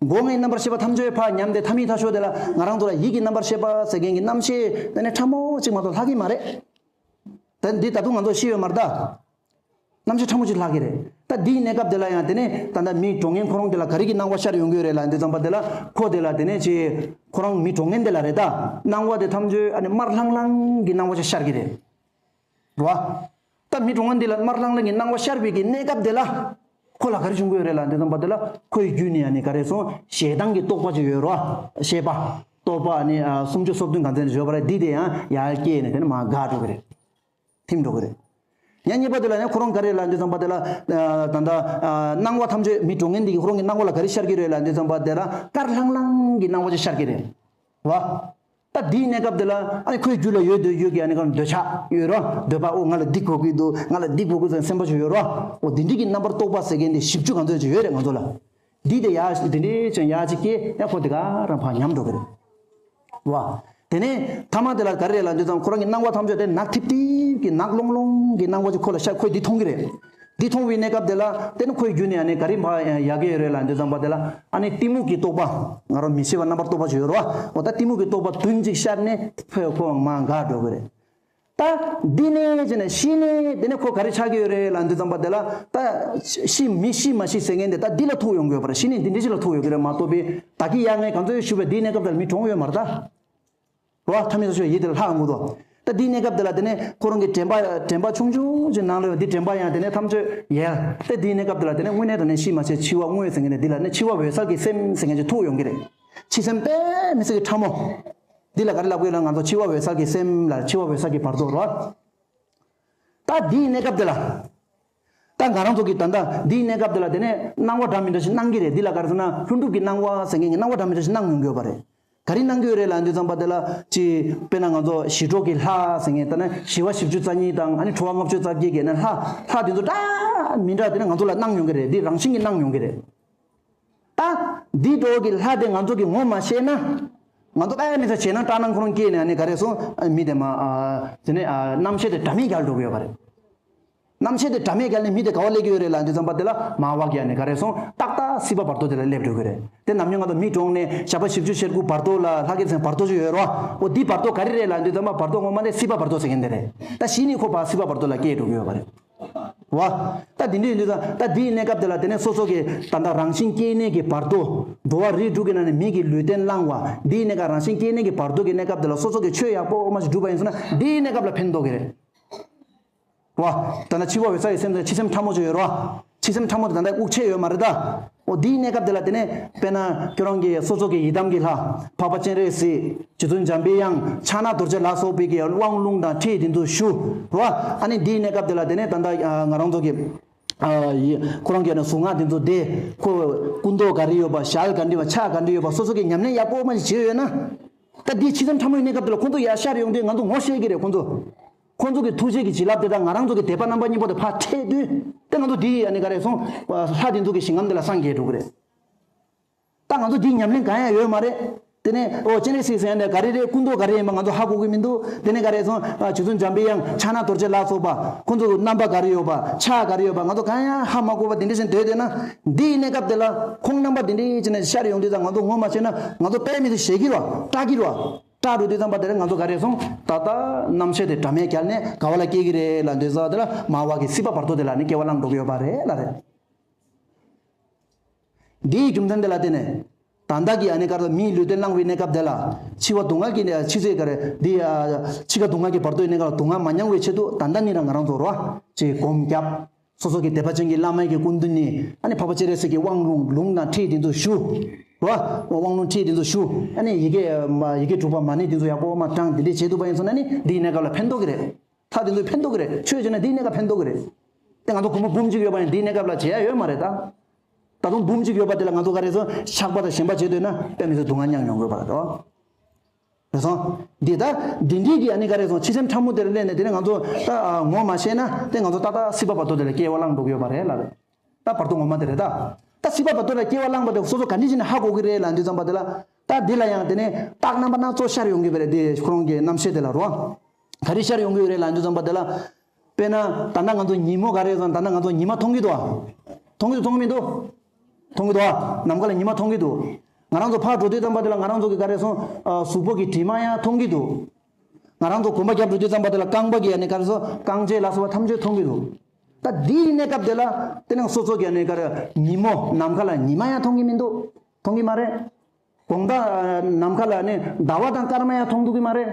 སྒོ་ལྔའི་རྣམ་པར་ཤེས་པ་ཐམས་ཅད་ཕར་ཉམས་ཏེ་ཐ་མི་ཐ་ཤོས་དེ་ལ་ང་རང་ཚོ་ལ་ཡིད་ཀྱི་རྣམ་པར་ཤེས་པ་ཟེར་མཁན་གྱི་རྣམ་ཤེས་དེ་ནི་ཕྲ་མོ་གཅིག་མ་གཏོགས་ལྷག་གི་མ་རེད། ད་འདི་ད་དུང་ང་ཚོ་ཤི་ཡོད་མ་རེད་ད། རྣམ་ཤེས་ཕྲ་མོ་ཅིག་ལྷག་གི་རེད། ད་འདིའི་གནས་སྐབས་དེ་ལ་ཡང་དེ་ནས་ད་ལྟ་མི་གྲོངས་མཁན་ཁོ་རང་དེ་ལ་ག་རེ་གི་སྣང་བ་ཤར་ཡོང་གི་ཡོད་རེད་ལབ་དུས་ཙམ་པ་དེ་ལ་ཁོ་དེ་ལ་དེ་ནས་ཅི་ཁོ་རང་མི་གྲོངས་མཁན་དེ་ལ་རེད་ད། སྣང་བ་དེ་ཐམས་ཅད་ཨ་ནི་དམར་ལྷང་ལྷང་གི་སྣང་བ་ཅིག་ཤར་གི་རེད། རེད་བ། ད་མི་གྲོངས་མཁན་དེ་ལ་དམར་ལྷང་ལྷང་གི་སྣང་བ་ཤར་བའི་གི་གནས་སྐབས་དེ་ལ་ཁོ་ལ་ག་རེ་བྱུང་གི་ཡོད་རེད་ལབ་དུས་ཙམ་པ་དེ་ལ་ཁོའི་རྒྱུད་ནས་ཨ་ནི་ག་རེ་སོང་ཞེ་སྡང་གི་རྟོག་པ་ཅིག་ཡོད་རེད་བ། ཤེས་པ། རྟོག་པ་ཨ་ནི་ཨ་སུམ་ཅུ་སོ་བདུན་གང་ཚན་ཡོད་པ་རེད། འདི་དེ་ཡང་ཡར་སྐྱེས་ནས་དེ་ནས་མར་འགག་འགྲོ་གི་རེད། ཐིམ་འགྲོ་གི་རེད། ཉ་གཉིས་པ་དེ་ལ་ཡང་ཁོ་རང་ག་རེ་ལབ་དུས་ཙམ་པ་དེ་ལ་ཨ་ད་ལྟ་ཨ་སྣང་བ་ཐམས་ཅད་མི་གྲོངས་མཁན་འདི་གི་ཁོ་རང་གི་སྣང་བ་ལ་ག་རེ་ཤར་གྱི་རེད་ལབ་དུས་ཙམ་པ་དེ་ལ་དཀར་ལྷང་ལྷང་གི་སྣང་བ་ཅིག་ཤར་གྱི་རེད། བ། ད་འདིའི་གནས་སྐབས་དེ་ལ་ཨ་ནི་ཁོའི་རྒྱུད་ལ་ཡོད་འདོད་ཡོད་ཀྱི་ཨ་ནི་གང་འདོད་ཆགས་ཡོད་རོ། འདོད་པ་ཨོ་ང་ལ་འདི་དགོས་ཀྱི་འདུག་ང་ལ་འདི་དགོས་ཀྱི་འདུག་སེམས་པ་ཅིག་ཡོད་རོ། ཨོ་འདི་འདྲི་གི་རྣམ་པར་རྟོག་པ་ཟེར་མཁན་དེ་བཞི་བཅུ་གང་ཚོད་ཅིག་ཡོད་རེད་ང་ཚོ་ལ། འདི་དེ་ཡ་འདི་འདྲི་ཅན་ཡ་ཅིག་སྐྱེ་ཡ་ཁོ་དེ་ག་རང་ཕར་ཉམས་འགྲོ་གི་རེད། བ། དེ་ནས་ཐ་མ་དེ་ལ་ག་རེ་རེད་ལབ་དུས་ཙམ་ཁོ་རང་གི་སྣང་བ་ཐམས་ཅད་དེ་ནག་ཐིབ་ཐིབ་ཀྱི་ནག་ལོང་ལོང་གི་སྣང་བ་ཅིག་ཁོ་ལ་ཤར། ཁོས་འདི་མཐོང་གི་རེད། འདི་མཐོང་བའི་གནས་སྐབས་དེ་ལ་དེ་ནི་ཁོའི་རྒྱུད་ནས་ཨ་ནི་ག་རེ་ཕར་ཡ་གི་ཡོད་རེད་ལབ་དུས་ཙམ་པ་དེ་ལ་ཨ་ནི་གཏི་མུག་གི་རྟོག་པ་ང་རང་མི་ཤེས་པ་རྣམ་པར་རྟོག་པ་ཅིག་ཡོད་རེད་བ། འོ་ད་གཏི་མུག་གི་རྟོག་པ་བདུན་ཅིག་ཤར་ནས་ཕོ་ཁོ་མར་འགག་འགྲོ་གི་རེད། ད་འདི་ནས་ཅི་ནས་ཤི་ནས་དེ་ནས་ཁོ་ག་རེ་ཆགས་ཀྱི་ཡོད་རེད་ལབ་དུས་ཙམ་པ་དེ་ལ་ད་ཤི་མི་ཤི་མ་ཤི་ཟེར་མཁན་དེ་ད་འདི་ལ་ཐུག་ཡོང་གི་ཡོད་པ་རེད། ཤི་ནས་འདི་འདྲ་ཞིག་ལ་ཐུག་ཡོང་གི་རེད་མ་གཏོགས་པའི་ད་གི་ཡ་ངས་གང་ཚོད་ཞུ་བའི་འདིའི་གནས་སྐབས་དེ་ལ་མི་གྲོངས་ཡོད་མ་རེད་ད། རོ་ཐ་མི་ཚོ་ཞོ་ཡིད་དེ་ལ་ལྷག་འོང་གི་འདུག་ད་འདིའི་གནས་སྐབས་དེ་ལ་དེ་ནས་ཁོ་རང་གི་དྲན་པ་དྲན་པ་ཆུང་ཆུང་ཅིག་ནང་ལ་ཡོད་འདི་དྲན་པ་ཡང་དེ་ནས་ཐམས་ཅད་ཡལ་ཏེ་འདིའི་གནས་སྐབས་དེ་ལ་དེ་ནས་དངོས་གནས་དྲང་གནས་ཤི་མ་ཤི་འཆི་བ་དངོས་ཟེར་མཁན་དེ་འདི་ལ་ནས་འཆི་བ་འོད་གསལ་གྱི་སེམས་ཟེར་མཁན་ཅིག་ཐུག་ཡོང་གི་རེད། འཆི་སེམས་དཔེ་མི་སྲིད་ཀྱི་ཕྲ་མོ། འདི་ལ་ག་རེ་ལབ་དགོས་ལ་ང་ཚོ་འཆི་བ་འོད་གསལ་གྱི་སེམས་ལ་འཆི་བ་འོད་གསལ་གྱི་བར་དོ་རོ། ད་འདིའི་གནས་སྐབས་དེ་ལ། ད་ང་རང་ཚོ་གི་ད་ལྟ་འདིའི་གནས་སྐབས་དེ་ལ་དེ་ནས་སྣང་བ་འདྲ་མི་འདྲ་ཞིག་སྣང་གི་རེད། འདི་ལ་ག་རེ་ཟེར་ན་ལྷུན་གྲུབ་ཀྱི་སྣང་བ་ཟེར་མཁན་གྱི་སྣང་བ་འདྲ་མི་འདྲ་ཞིག་སྣང་ཡོང་གི་ཡོད་པ་རེད། ག་རེ་སྣང་གི་ཡོད་རེད་ལབ་དུས་ཙམ་པ་དེ་ལ་ཅི་དཔེར་ན་ང་ཚོ་ཞི་ཁྲོ་གི་ལྷ་ཟེར་མཁན་ད་ནི་ཞི་བ་བཞི་བཅུ་རྩ་གཉིས་དང་ཨ་ནི་ཁྲོ་བ་ལྔ་བཅུ་རྩ་བརྒྱད་ཀྱི་ནི་ལྷ་ལྷ་དེ་ཚོ་འདྲ་མི་འདྲ་དེ་ནི་ང་ཚོ་ལ་སྣང་ཡོང་གི་རེད། འདི་རང་བཞིན་གྱིས་སྣང་ཡོང་གི་རེད། ད་འདི་འགྲོ་གི་ལྷ་དེ་ང་ཚོ་གི་ངོ་མ་ཤེས་ན། ང་ཚོ་ཨེ་མི་ཚེ་བྱས་ན་སྐྲག་སྣང་ཁོ་རང་སྐྱེས་ནས་ཨ་ནི་ག་རེ་སོང་ཨ་མི་དེ་མ་ཨ་དེ་ནས་ཨ་རྣམ་ཤེས་དེ་དྲ་མིག་རྒྱལ་འགྲོ་གི་ཡོད་པ་རེད། རྣམ་ཤེས་དེ་དྲ་མིག་རྒྱལ་ནས་མི་དེ་ག་བ་སླེབས་ཀྱི་ཡོད་རེད་ལབ་དུས་ཙམ་པ་དེ་ལ་མ་བ་གི་ཨ་ནི་ག་རེ་སོང་ཏག་ཏག་སྲིད་པ་བར་དོ་དེ་ལ་སླེབས་འགྲོ་གི་རེད། དེ་ནམ་རྒྱུན་ང་ཚོ་མི་གྲོངས་ནས་ཞག་པ་བཞི་བཅུ་ཞེ་དགུ་བར་དོ་ལ་ལྷ་སྐལ་ཚན་བར་དོ་ཅིག་ཡོད་རོ། འོ་འདི་བར་དོ་ག་རེ་རེད་ལབ་དུས་ཙམ་པ་བར་དོ་ངོ་མ་དེ་སྲིད་པ་བར་དོ་ཟེར་མཁན་དེ་རེད། ད་གཞི་ནས་ཁོ་ཕར་སྲིད་པ་བར་དོ་ལ་སྐྱེས་འགྲོ་གི་ཡོད་པ་རེད། བ། ད་འདི་འདྲ་ཡིན་དུས་ད་ད་འདིའི་གནས་སྐབས་དེ་ལ་དེ་ནས་སོ་སོ་གི་ད་ལྟ་རང་བཞིན་སྐྱེ་གནས་ཀྱི་བར་དོ། འགྲོ་བ་རིགས་དྲུག་གི་ནང་ནས་མི་གི་ལུས་རྟེན་བླང་བ། འདིའི་གནས་སྐབས་རང་བཞིན་སྐྱེ་གནས་ཀྱི་བར་དོ་གི་གནས་སྐབས་དེ་ལ་སོ་སོ་གི་ཆོས་ཡག་པོ་མ་ཞིག་བསྒྲུབས་པ་ཡིན་ཟེར་ན་འདིའི་གནས་སྐབས་ལ་ཕན་ཐོགས་ཀྱི་རེད། བ། ད་ལྟ་འཆི་བ་འོད་གསལ་གྱི་སེམས་དེ་འཆི་སེམས་ཕྲ་མོ་ཅིག་ཡོད་རེད་བ། འཆི་སེམས་ཕྲ་མོ་དེ་ད་ལྟ་དབུགས་ཆད་ཡོད་མ་རེད་ད། འོ་འདིའི་གནས་སྐབས་དེ་ལ་དེ་ནས་དཔེར་ན་ཁྱོད་རང་གི་སོ་སོ་གི་ཡི་དམ་གྱི་ལྷ། འཕགས་པ་སྤྱན་རས་གཟིགས། རྗེ་བཙུན་འཇམ་པའི་དབྱངས། ཕྱག་ན་རྡོ་རྗེ་ལ་སོགས་པའི་གི་དབང་ལུང་དང་ཁྲིད་དེ་ཚོ་ཞུ། རོ། ཨ་ནི་འདིའི་གནས་སྐབས་དེ་ལ་དེ་ནས་ད་ལྟ་ང་རང་ཚོ་གི་ཁོ་རང་གི་ནི་གཟུངས་སྔགས་དེ་ཚོ་བཟླས། ཁོ་སྐུ་མདོག་ག་རེ་ཡོད་པ། ཞལ་ག་འདྲ་བ། ཕྱག་ག་འདྲ་ཡོད་པ། སོ་སོ་གི་ཉམས་ལེན་ཡག་པོ་མ་ཞིག་བྱས་ཡོད་ན། ད་འདི་ཕྱི་མཚམས་ཕྲ་མོའི་གནས་སྐབས་དེ་ལ་ཁོང་ཚོ་ཡར་ཤར་ཡོང་དུས་ང་ཚོ་ངོ་ཤེས་ཀྱི་རེད། ཁོང་ཚོ་ཁོང་ཚོ་གི་ཐུགས་རྗེ་གི་བྱིན་རླབས་དེ་དང་ང་རང་ཚོ་གི་དད་པ་རྣམ་པ་གཉིས་པོ་དེ་ཕར་འཕྲད་དུས་དེ་ང་ཚོ་འདི་ཡི་ཨ་ནི་ག་རེ་སོང་། ལྷ་དེ་ཚོ་གི་ཞིང་ཁམས་དེ་ལ་སངས་རྒྱས་འགྲོ་གི་རེད། ད་ང་ཚོ་འདིའི་ཉམས་ལེན་གང་ཡང་ཡོད་མ་རེད། དེ་ནས་ཨོ་སྤྱན་རས་གཟིགས་ཟེར་ཡ་འདི་ག་རེ་རེད། སྐུ་མདོག་ག་རེ་ཡིན་པ་ང་ཚོ་ཧ་གོ་གི་མི་འདུག་དེ་ནས་ག་རེ་སོང་། ཨ་རྗེ་བཙུན་འཇམ་པའི་དབྱངས་ཕྱག་ན་རྡོ་རྗེ་ལ་སོགས་པ་ཁོང་ཚོ་རྣམ་པ་ག་རེ་ཡོད་པ། ཕྱག་ག་རེ་ཡོད་པ། ང་ཚོ་གང་ཡང་ཧ་མ་གོ་བ་དེ་འདྲ་བཞིན་སྡོད་བསྡད་ན། འདི་ཡི་གནས་སྐབས་དེ་ལ་ཁོང་རྣམ་པ་དེ་འདྲ་བྱས་ནས་ཤར་ཡོང་དུས་ཙང་ང་ཚོ་ངོ་མ་ཤེས་ན་ང་ཚོ་དཔེ་མི་སྲིད་ཞེད་ཀྱི་རེད་པ། སྐྲག་གི་རེད་པ། སྐྲག་འགྲོ་དུས་ཙམ་པ་དེ་ལ་ང་ཚོ་ག་རེ་སོང་། ད་ལྟ་རྣམ་ཤེས་དེ་དྲ་མའི་རྒྱལ་ནས་ག་བ་ལ་སྐྱེ་གི་རེད་ལབ་དུས་ཙམ་དེ་ལ་མར་བ་གི་སྲིད་པ་བར་དོ་དེ་ལ་ནི་སྐྱེ་བ་བླངས་འགྲོ་གི་ཡོད་པ་རེད་ལབ་རེད། འདིའི་རྒྱུ་མཚན་དེ་ལ་བརྟེན་ནས། ད་ལྟ་གི་ཨ་ནི་ག་རེ་མིའི་ལུས་རྟེན་བླངས་པའི་གནས་སྐབས་དེ་ལ། འཆི་བ་སྡུག་བསྔལ་གྱི་ནི་འཆི་ཚེ་ག་རེ་འདི་ཨ། འཆི་ཁ་སྡུག་བསྔལ་གྱི་བར་དོའི་གནས་སྐབས་ལ་སྡུག་བསྔལ་མ་མྱངས་པའི་ཆེད་དུ་ད་ལྟ་ནི་རང་ང་རང་ཚོ་རོ། ཅེས་སྒོམ་བརྒྱབ། སོ་སོ་གི་དད་པ་ཅན་གྱི་བླ་མ་གི་སྐུ་མདུན་ནས་ཨ་ནི་འཕགས་པ་སྤྱན་རས་གཟིགས་ཀྱི་དབང་ལུང་ལུང་དང་ཁྲིད་དེ་ཚོ་ཞུ། རོ། དབང་ལུང་ཁྲིད་དེ་ཚོ་ཞུ། ཨ་ནི་ཡི་གེ་མ་ཡི་གེ་དྲུག་པ་མ་ཎི་དེ་ཚོ་ཡག་པོ་མ་བགྲངས་དེ་འདྲས་བྱེད་ཐུབ་པ་ཡིན་སོང་ན་ནི་འདིའི་གནས་སྐབས་ལ་ཕན་ཐོགས་ཀྱི་རེད། ལྷ་དེ་ཚོས་ཕན་ཐོགས་ཀྱི་རེད། ཆོས་བྱས་ན་འདིའི་གནས་སྐབས་ཕན་ཐོགས་ཀྱི་རེད། དེ་ང་ཚོ་སྒོར་མོ་འབུམ་གཅིག་ཡོད་པ་ཡིན་འདིའི་གནས་སྐབས་ལ་བྱེད་ཡ་ཡོད་མ་རེད་ད། ད་དུང་འབུམ་གཅིག་ཡོད་པ་དེ་ལ་ང་ཚོ་ག་རེ་ཟེར་ཆགས་པ་དང་ཞེན་པ་བྱེད་འདོད་ན་དཔེ་མི་སྲིད་སྡུག་བསྔལ་མྱངས་མྱོང་དགོས་པ་རེད་དོ། རེད་སོང་། འདི་ད་འདི་འདྲའི་གི་ཨ་ནི་ག་རེ་སོང་ཕྱི་སེམས་ཕྲ་མོ་དེར་སླེབས་ནས་དེ་ནས་ང་ཚོ་ད་ངོ་མ་ཤེས་ན་དེ་ང་ཚོ་ཏག་ཏག་སྲིད་པ་བར་དོ་དེ་ལ་སྐྱེ་བ་བླངས་འགྲོ་གི་ཡོད་པ་རེད་ལབ་རེད། ད་བར་དོ་ངོ་མ་དེ་རེད་ད། ད་སྲིད་པ་བར་དོ་ལ་སྐྱེ་བ་བླངས་པ་དེ་སོ་སོ་ག་འདྲ་ཞིག་ནས་ཧ་གོ་གི་རེད་ལབ་དུས་ཙམ་པ་དེ་ལ། ད་འདི་ལ་ཡང་དེ་ནས་རྟགས་རྣམ་པ་སྣ་ཚོགས་ཤར་ཡོང་གི་རེད་དེ་ཁོ་རང་གི་རྣམ་ཤེས་དེ་ལ་རོ། ག་རེ་ཤར་ཡོང་གི་རེད་ལབ་དུས་ཙམ་པ་དེ་ལ། དཔེར་ན་ད་ལྟ་ང་ཚོ་ཉིན་མོ་ག་རེ་ཟེར་ན་ད་ལྟ་ང་ཚོ་ཉི་མ་མཐོང་གི་འདུག་ཨ། མཐོང་གི་འདུག་མཐོང་གི་མི་འདུག་མཐོང་གི་འདུག་ཨ། ནམ་མཁའ་ལ་ཉི་མ་མཐོང་གི་འདུག་ང་རང་ཚོ་ཕར་འགྲོ་དུས་ཙམ་པ་དེ་ལ་ང་རང་ཚོ་གི་ག་རེ་སོང་། གཟུགས་པོ་གི་དྲི་མ་ཡང་མཐོང་གི་འདུག་ང་རང་ཚོ་གོམ་པ་རྒྱབ་འགྲོ་དུས་ཙམ་པ་དེ་ལ་རྐང་པ་གི་ཨ་ནི་ག་རེ་སོང་རྐང་རྗེས་ལ་སོགས་པ་ཐམས་ཅད་མཐོང་གི་འདུག་ད་འདིའི་གནས་སྐབས་དེ་ལ་དེ་ནང་སོ་སོ་གི་ཨ་ནི་ག་རེ་ཉིན་མོ་ནམ་མཁའ་ལ་ཉི་མ་ཡང་མཐོང་གི་མི་འདུག་མཐོང་གི་མ་རེད། དགོང་དག་ནམ་མཁའ་ལ་ཨ་ནི་ཟླ་བ་དང་སྐར་མ་ཡང་མཐོང་ཐུབ་ཀྱི་མ་རེད།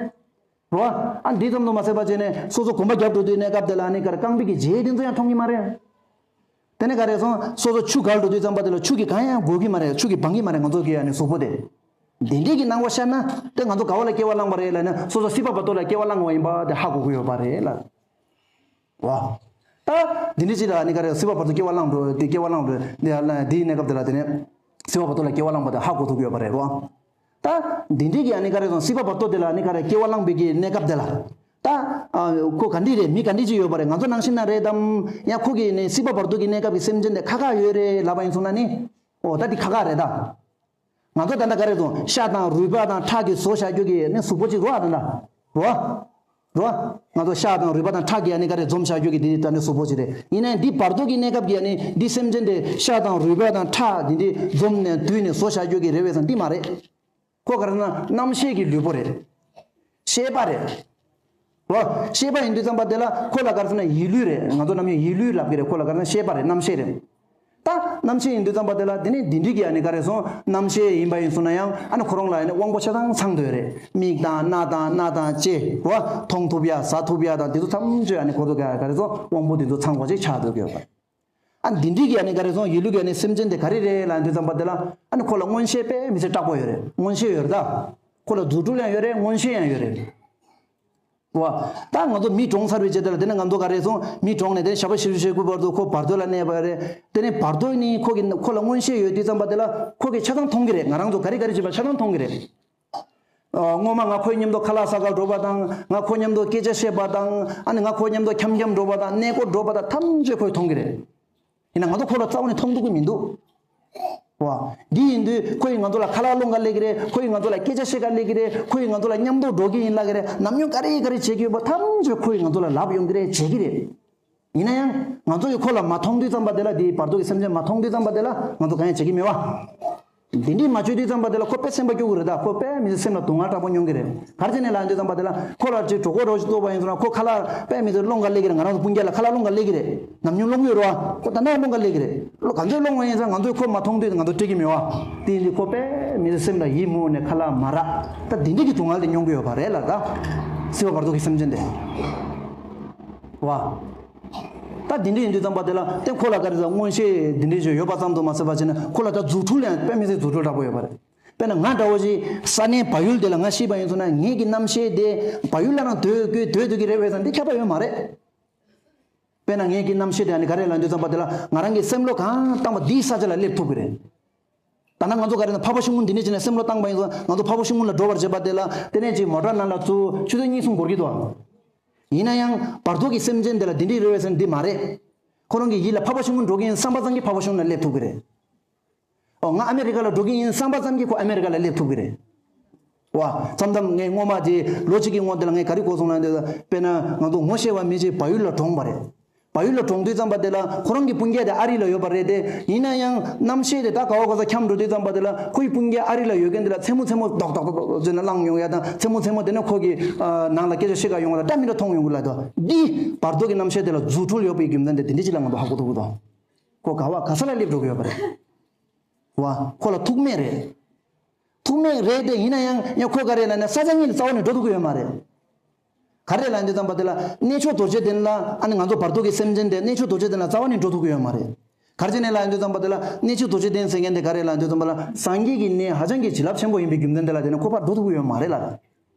རོ། ཨ་འདི་ཙམ་དུ་མ་ཟད་པ་བྱས་ནས་སོ་སོ་གོམ་པ་རྒྱབ་འགྲོ་དུས་གནས་སྐབས་དེ་ལ་ཨ་ནི་ག་རེ་རྐང་པའི་གི་རྗེས་དེ་ཚོ་ཡང་མཐོང་གི་མ་རེད། དེ་ནས་ག་རེ་སོང་སོ་སོ་ཆུ་བརྒལ་འགྲོ་དུས་ཙམ་པ་དེ་ལ་ཆུ་གིས་གང་ཡང་གོ་གི་མ་རེད། ཆུ་གིས་སྦང་གི་མ་རེད་ང་ཚོ་གི་ཨ་ནི་གཟུགས་པོ་དེ། འདི་འདྲའི་གི་སྣང་བ་ཤར་ན་དེ་ང་ཚོ་ག་བ་ལ་སྐྱེ་བ་བླངས་པ་རེད་ལབ་ན་སོ་སོ་སྲིད་པ་བར་དོ་ལ་སྐྱེ་བ་བླངས་པ་ཡིན་པ་དེ་ཧ་གོ་གི་ཡོད་པ་རེད་ལ། རོ། ད་འདི་འདྲའི་ཅིག་ལ་ཨ་ནི་ག་རེ་སྲིད་པ་བར་དོ་སྐྱེ་བ་བླངས་འགྲོ་དེ་སྐྱེ་བ་བླངས་འགྲོ་འདི་ཨ་ལ་འདིའི་གནས་སྐབས་དེ་ལ་དེ་ནས་སྲིད་པ་བར་དོ་ལ་སྐྱེ་བ་བླངས་པ་དེ་ཧ་གོ་ཐུབ་ཀྱི་ཡོད་པ་རེད་རོ། ད་འདི་འདྲའི་གི་ཨ་ནི་ག་རེ་སོང་སྲིད་པ་བར་དོ་དེ་ལ་ཨ་ནི་ག་རེ་སྐྱེ་བ་བླངས་པའི་གི་གནས་སྐབས་དེ་ལ། ད་ཨ་ཁོ་ག་འདྲ་རེད། མི་ག་འདྲ་ཅིག་ཡོད་པ་རེད། ང་ཚོ་ནང་བཞིན་ན་རེད་དམ། ཡང་ཁོ་གི་ནི་སྲིད་པ་བར་དོ་གི་གནས་སྐབས་ཀྱི་སེམས་ཅན་དེ་ཁ་ཁ་ཡོད་རེད་ལབ་པ་ཡིན་སོང་ན་ནི། ཨོ་ད་འདི་ཁ་ཁ་རེད་ད། ང་ཚོ་ད་ལྟ་ག་རེ་སོང་ཤ་དང་རུས་པ་དང་ཁྲག་གིས་བཟོ་བཞག་རྒྱུ་གི་ནི་གཟུགས་པོ་ཅིག་རོ་ཨ་ད་ལྟ། རོ། རོ། ང་ཚོ་ཤ་དང་རུས་པ་དང་ཁྲག་གིས་ཨ་ནི་ག་རེ་འཛོམས་བཞག་རྒྱུ་གི་འདི་ད་ནི་གཟུགས་པོ་ཅིག་རེད། ཡིན་ནའི་འདི་བར་དོ་གི་གནས་སྐབས་ཀྱི་ཨ་ནི་འདི་སེམས་ཅན་དེ་ཤ་དང་རུས་པ་དང་ཁྲག་འདི་འདི་འཛོམས་ནས་བསྡུས་ནས་བཟོ་བཞག་རྒྱུ་གི་རེད་བས་སང་འདི་མ་རེད། ཁོ་ག་རེ་ན་རྣམ་ཤེས་ཀྱི་ལུས་པོ་རེད། ཤེས་པ་རེད། རོ། ཤེས་པ་ཡིན་དུས་ཙམ་པ་དེ་ལ་ཁོ་ལ་ག་རེ་ཟེར་ན་ཡིད་ལུས་རེད། ང་ཚོ་ནམ་ཡང་ཡིད་ལུས་ལབ་ཀྱི་རེད། ཁོ་ལ་ག་རེ་ཟེར་ན་ཤེས་པ་རེད། རྣམ་ཤེས་རེད། ད་རྣམ་ཤེས་ཡིན་དུས་ཙམ་པ་དེ་ལ་དེ་ནི་འདི་འདྲི་གི་ཨ་ནི་ག་རེ་སོང་རྣམ་ཤེས་ཡིན་པ་ཡིན་སོང་ན་ཡང་ཨ་ནི་ཁོ་རང་ལ་ཨ་ནི་དབང་པོ་ཆ་ཚང་ཚང་འདོད་རེད། མིག་དང་སྣ་དང་སྣ་དང་ལྕེ་རོ། མཐོང་ཐུབ་ཡ་ཟ་ཐུབ་ཡ་དང་དེ་ཚོ་ཐམས་ཅད་ཨ་ནི་ཁོ་ཚོ་ག་ག་རེ་སོང་དབང་པོ་དེ་ཚོ་ཚང་བ་ཅིག་ཆགས་འདོད་ཀྱི་ཡོད་པ། ཨ་འདི་འདྲི་གི་ཨ་ནི་ག་རེ་སོང་ཡིད་ལུས་ཀྱི་ཨ་ནི་སེམས་ཅན་དེ་ག་རེ་རེད་ལབ་དུས་ཙམ་པ་དེ་ལ་ཨ་ནི་ཁོ་ལ་མངོན་ཤེས་དཔེ་མི་སྲིད་དྲག་པོ་ཡོད་རེད། མངོན་ཤེས་ཡོད་རེད་ད། ཁོ་ལ་རྫུ་འཕྲུལ་ཡང་ཡོད་རེད། མངོན་ཤེས་ཡང་ཡོད་རེད། བ། ད་ང་ཚོ་མི་གྲོངས་ཚར་བའི་རྗེས་དེ་ལ་དེ་ནས་ང་ཚོ་ག་རེ་སོང་མི་གྲོངས་ནས་དེ་ནས་ཞག་པོ་བཞི་བཅུ་ཞེ་དགུ་བར་དུ་ཁོ་བར་དོ་ལ་གནས་པ་རེད། དེ་ནས་བར་དོ་ནི་ཁོ་གི་ཁོ་ལ་མངོན་ཤེས་ཡོད་དུས་ཙམ་པ་དེ་ལ་ཁོ་གི་ཆ་ཚང་མཐོང་གི་རེད། ང་རང་ཚོ་ག་རེ་ག་རེ་བྱེད་པ་ཆ་ཚང་མཐོང་གི་རེད། ཨ། སྔོན་མ་ང་ཁོའི་མཉམ་དུ་ཁ་ལག་ཟ་གར་འགྲོ་བ་དང་ང་ཁོ་མཉམ་དུ་སྐད་ཆ་བཤད་པ་དང་ཨ་ནི་ང་ཁོ་མཉམ་དུ་འཁྱམ་འཁྱམ་འགྲོ་བ་དང་གནས་སྐོར་འགྲོ་བ་དང་ཐམས་ཅད་ཁོས་མཐོང་གི་རེད། ཡིན་ན་ང་ཚོ་ཁོ་ལ་རྩ་བ་ནས་མཐོང་ཐུབ་ཀྱི་མི་འདུག་བ། འདི་ཡིན་དུས་ཁོ་ཡིས་ང་ཚོ་ལ་ཁ་ལག་སློང་ག་སླེབས་ཀྱི་རེད། ཁོ་ཡིས་ང་ཚོ་ལ་སྐད་ཆ་བཤད་ག་སླེབས་ཀྱི་རེད། ཁོ་ཡིས་ང་ཚོ་ལ་མཉམ་དུ་འགྲོ་གི་ཡིན་ལབ་ཀྱི་རེད། ནམ་རྒྱུན་ག་རེ་ག་རེ་བྱེད་ཀྱི་ཡོད་པ་ཐམས་ཅད་ཁོ་ཡིས་ང་ཚོ་ལ་ལབ་ཡོང་གི་རེད། བྱེད་ཀྱི་རེད། ཡིན་ན་ཡང་ང་ཚོ་ཡིས་ཁོ་ལ་མ་མཐོང་དུས་ཙམ་པ་དེ་ལ་དེའི་བར་དོ་གི་སེམས་ཅན་མ་མཐོང་དུས་ཙམ་པ་དེ་ལ་ང་ཚོ་གང་ཡང་བྱེད་ཀྱི་མེད་བ། འདི་འདྲས་མ་བྱེད་དུས་ཙམ་པ་དེ་ལ་ཁོ་དཔེ་སེམས་པ་སྐྱོ་གི་རེད་ད། ཁོ་དཔེ་མི་སེམས་ལ་སྡུག་བསྔལ་དྲག་པོ་མྱོང་གི་རེད། ག་རེ་བྱས་ནས་ལབ་དུས་ཙམ་པ་དེ་ལ་ཁོ་ལ་ཅིག་གྲོད་ཁོག་རོ་ཞིག་ལྟོགས་པ་ཡིན་ཟེར་ན་ཁོ་ཁ་ལག་དཔེ་མི་སེམས་སློང་ག་སླེབས་ཀྱི་རེད། ང་རང་ཚོ་སྤུན་ཀྱག་ལ་ཁ་ལག་སློང་ག་སླེབས་ཀྱི་རེད། ནམ་རྒྱུན་སློང་གི་ཡོད་རེད་བ། ཁོ་ད་ནང་སློང་ག་སླེབས་ཀྱི་རེད། ལོ་ག་ཚོད་སློང་བ་ཡིན་ཟེར་ན་ང་ཚོས་ཁོ་མ་མཐོང་དུས་ང་ཚོ་སྤྲད་ཀྱི་མེད་བ། དེ་ཡིན་དུས་ཁོ་དཔེ་མི་སེམས་ལ་ཡིད་མུག་ནས་ཁ་ལག་མ་རག་ད་འདི་འདྲས་ཀྱི་སྡུག་བསྔལ་དེ་མྱོང་གི་ཡོད་པ་རེད་ལ་ད། སྲིད་པ་བར་དོ་གི་སེམས་ཅན་དེ། བ། ད་འདི་འདྲ་ཡིན་དུས་ཙམ་པ་དེ་ལ་དེ་ཁོ་ལ་ག་རེ་ཟེར་མངོན་ཤེས་འདི་འདྲ་ཞིག་ཡོད་པ་ཙམ་དུ་མ་ཟད་པ་བྱས་ན་ཁོ་ལ་ད་རྫུ་འཕྲུལ་ཡང་དཔེ་མི་སྲིད་རྫུ་འཕྲུལ་དྲག་པོ་ཡོད་པ་རེད། དཔེར་ན་ང་འདྲ་བོ་ཞིག་ས་གནས་བལ་ཡུལ་དེ་ལ་ང་ཤི་བ་ཡིན་ཚོད་ན་ངེད་ཀྱི་རྣམ་ཤེས་དེ་བལ་ཡུལ་ལ་རང་སྡོད་དགོས་སྡོད་ཐུབ་ཀྱི་རེད་བས་ཙང་འདི་ཁྱབ་པ་ཡོད་མ་རེད། དཔེར་ན་ངེད་ཀྱི་རྣམ་ཤེས་དེ་ཨ་ནི་ག་རེ་ལབ་དུས་ཙམ་པ་དེ་ལ་ང་རང་གི་སེམས་བློ་གང་བཏང་བ་འདིའི་ས་ཆ་ལ་སླེབས་ཐུབ་ཀྱི་རེད། ན་ང་ཚོ་ག་རེ་ན་འཕགས་པ་ཤིང་ཀུན་འདི་འདྲས་བྱས་ནས་སེམས་བློ་བཏང་པ་ཡིན་ཙང་ང་ཚོ་འཕགས་པ་ཤིང་ཀུན་ལ་འགྲོ་བར་བྱེད་པ་དེ་ལ་དེ་ནས་ཅིག་མོ་ཊ་ནང་ལ་ཚུར་ཆུ་ཚོད་གཉིས་གསུམ་འགོར་གྱི་འདུག་ཡིན་ན་ཡང་བར་དོ་གི་སེམས་ཅན་དེ་ལ་འདི་འདྲས་རེད་བས་ཟེར་ན་འདི་མ་རེད། ཁོ་རང་གི་ཡིད་ལ་འཕགས་པ་ཤིང་ཀུན་འགྲོ་གི་ཡིན་བསམ་པ་ཙམ་གྱིས་འཕགས་པ་ཤིང་ཀུན་ལ་སླེབས་ཐུབ་ཀྱི་རེད། ཨོ་ང་ཨ་མེ་རི་ཀ་ལ་འགྲོ་གི་ཡིན་བསམ་པ་ཙམ་གྱིས་ཁོ་ཨ་མེ་རི་ཀ་ལ་སླེབས་ཐུབ་ཀྱི་རེད། བ། མཚམས་མཚམས་ངས་སྔོན་མ་དེ་ལོ་གཅིག་གི་སྔོན་དེ་ལ་ངས་ག་རེ་གོ་སོང་ལབ་ན། དཔེར་ན་ང་ཚོ་ངོ་ཤེས་པ་མི་གཅིག་བལ་ཡུལ་ལ་གྲོངས་པ་རེད། བལ་ཡུལ་ལ་གྲོངས་དུས་ཙམ་པ་དེ་ལ་ཁོ་རང་གི་སྤུན་ཀྱག་དེ་ཨ་རི་ལ་ཡོད་པ་རེད་དེ། ཡིན་ན་ཡང་རྣམ་ཤེས་དེ་ད་ག་བ་ག་ས་འཁྱམས་འགྲོ་དུས་ཙམ་པ་དེ་ལ་ཁོའི་སྤུན་ཀྱག་ཨ་རི་ལ་ཡོད་མཁན་དེ་ལ་མཚན་མོ་མཚན་མོ་རྡོག་རྡོག་རྡོག་རྡོག་ཟེར་ནས་བླངས་ཡོང་ཡ་དང་མཚན་མོ་མཚན་མོ་དེ་ནས་ཁོ་གི་ཨ་ནང་ལ་སྐད་ཆ་བཤད་ག་ཡོང་བ་ལ་འདྲ་མི་འདྲ་མཐོང་ཡོང་གི་ལབ་འདུག་འདི་བར་དོ་གི་རྣམ་ཤེས་དེ་ལ་རྫུ་འཕྲུལ་ཡོད་པའི་རྒྱུ་མཚན་དེ་འདི་ཅི་ལ་ང་ཚོ་ཧ་གོ་ཐུབ་ཀྱི་འདུག་ཁོ་ག་བ་ག་ས་ལ་སླེབས་འགྲོ་གི་ཡོད་པ་རེད། བ། ཁོ་ལ་ཐུག་མེད་རེད། ཐུག་མེད་རེད་དེ་ཡིན་ན་ཡང་ཡང་ཁོ་ག་རེ་ལབ་ན་ས་ཆ་གཉིས་ལ་རྩ་བ་ནས་འགྲོ་ཐུབ་ཀྱི་ཡོད་མ་རེད། ག་རེ་ལབ་དུས་ཙམ་པ་དེ་ལ་གནས་མཆོག་རྡོ་རྗེ་གདན་ལ་ཨ་ནི་ང་ཚོ་བར་དོ་གི་སེམས་ཅན་དེ་གནས་མཆོག་རྡོ་རྗེ་གདན་ལ་རྩ་བ་ནས་འགྲོ་ཐུབ་ཀྱི་ཡོད་མ་རེད། ག་རེ་བྱས་ནས་ལབ་དུས་ཙམ་པ་དེ་ལ་གནས་མཆོག་རྡོ་རྗེ་གདན་ཟེར་མཁན་དེ་ག་རེ་ལབ་དུས་ཙམ་པ་ལ་སངས་རྒྱས་ཀྱི་གནས་ཧ་ཅང་གི་བྱིན་རླབས་ཆེན་པོ་ཡིན་པའི་རྒྱུ་མཚན་དེ་ལ་དེ་ནས་ཁོ་ཕར་འགྲོ་ཐུབ་ཀྱི་ཡོད་མ་རེད་ལབ།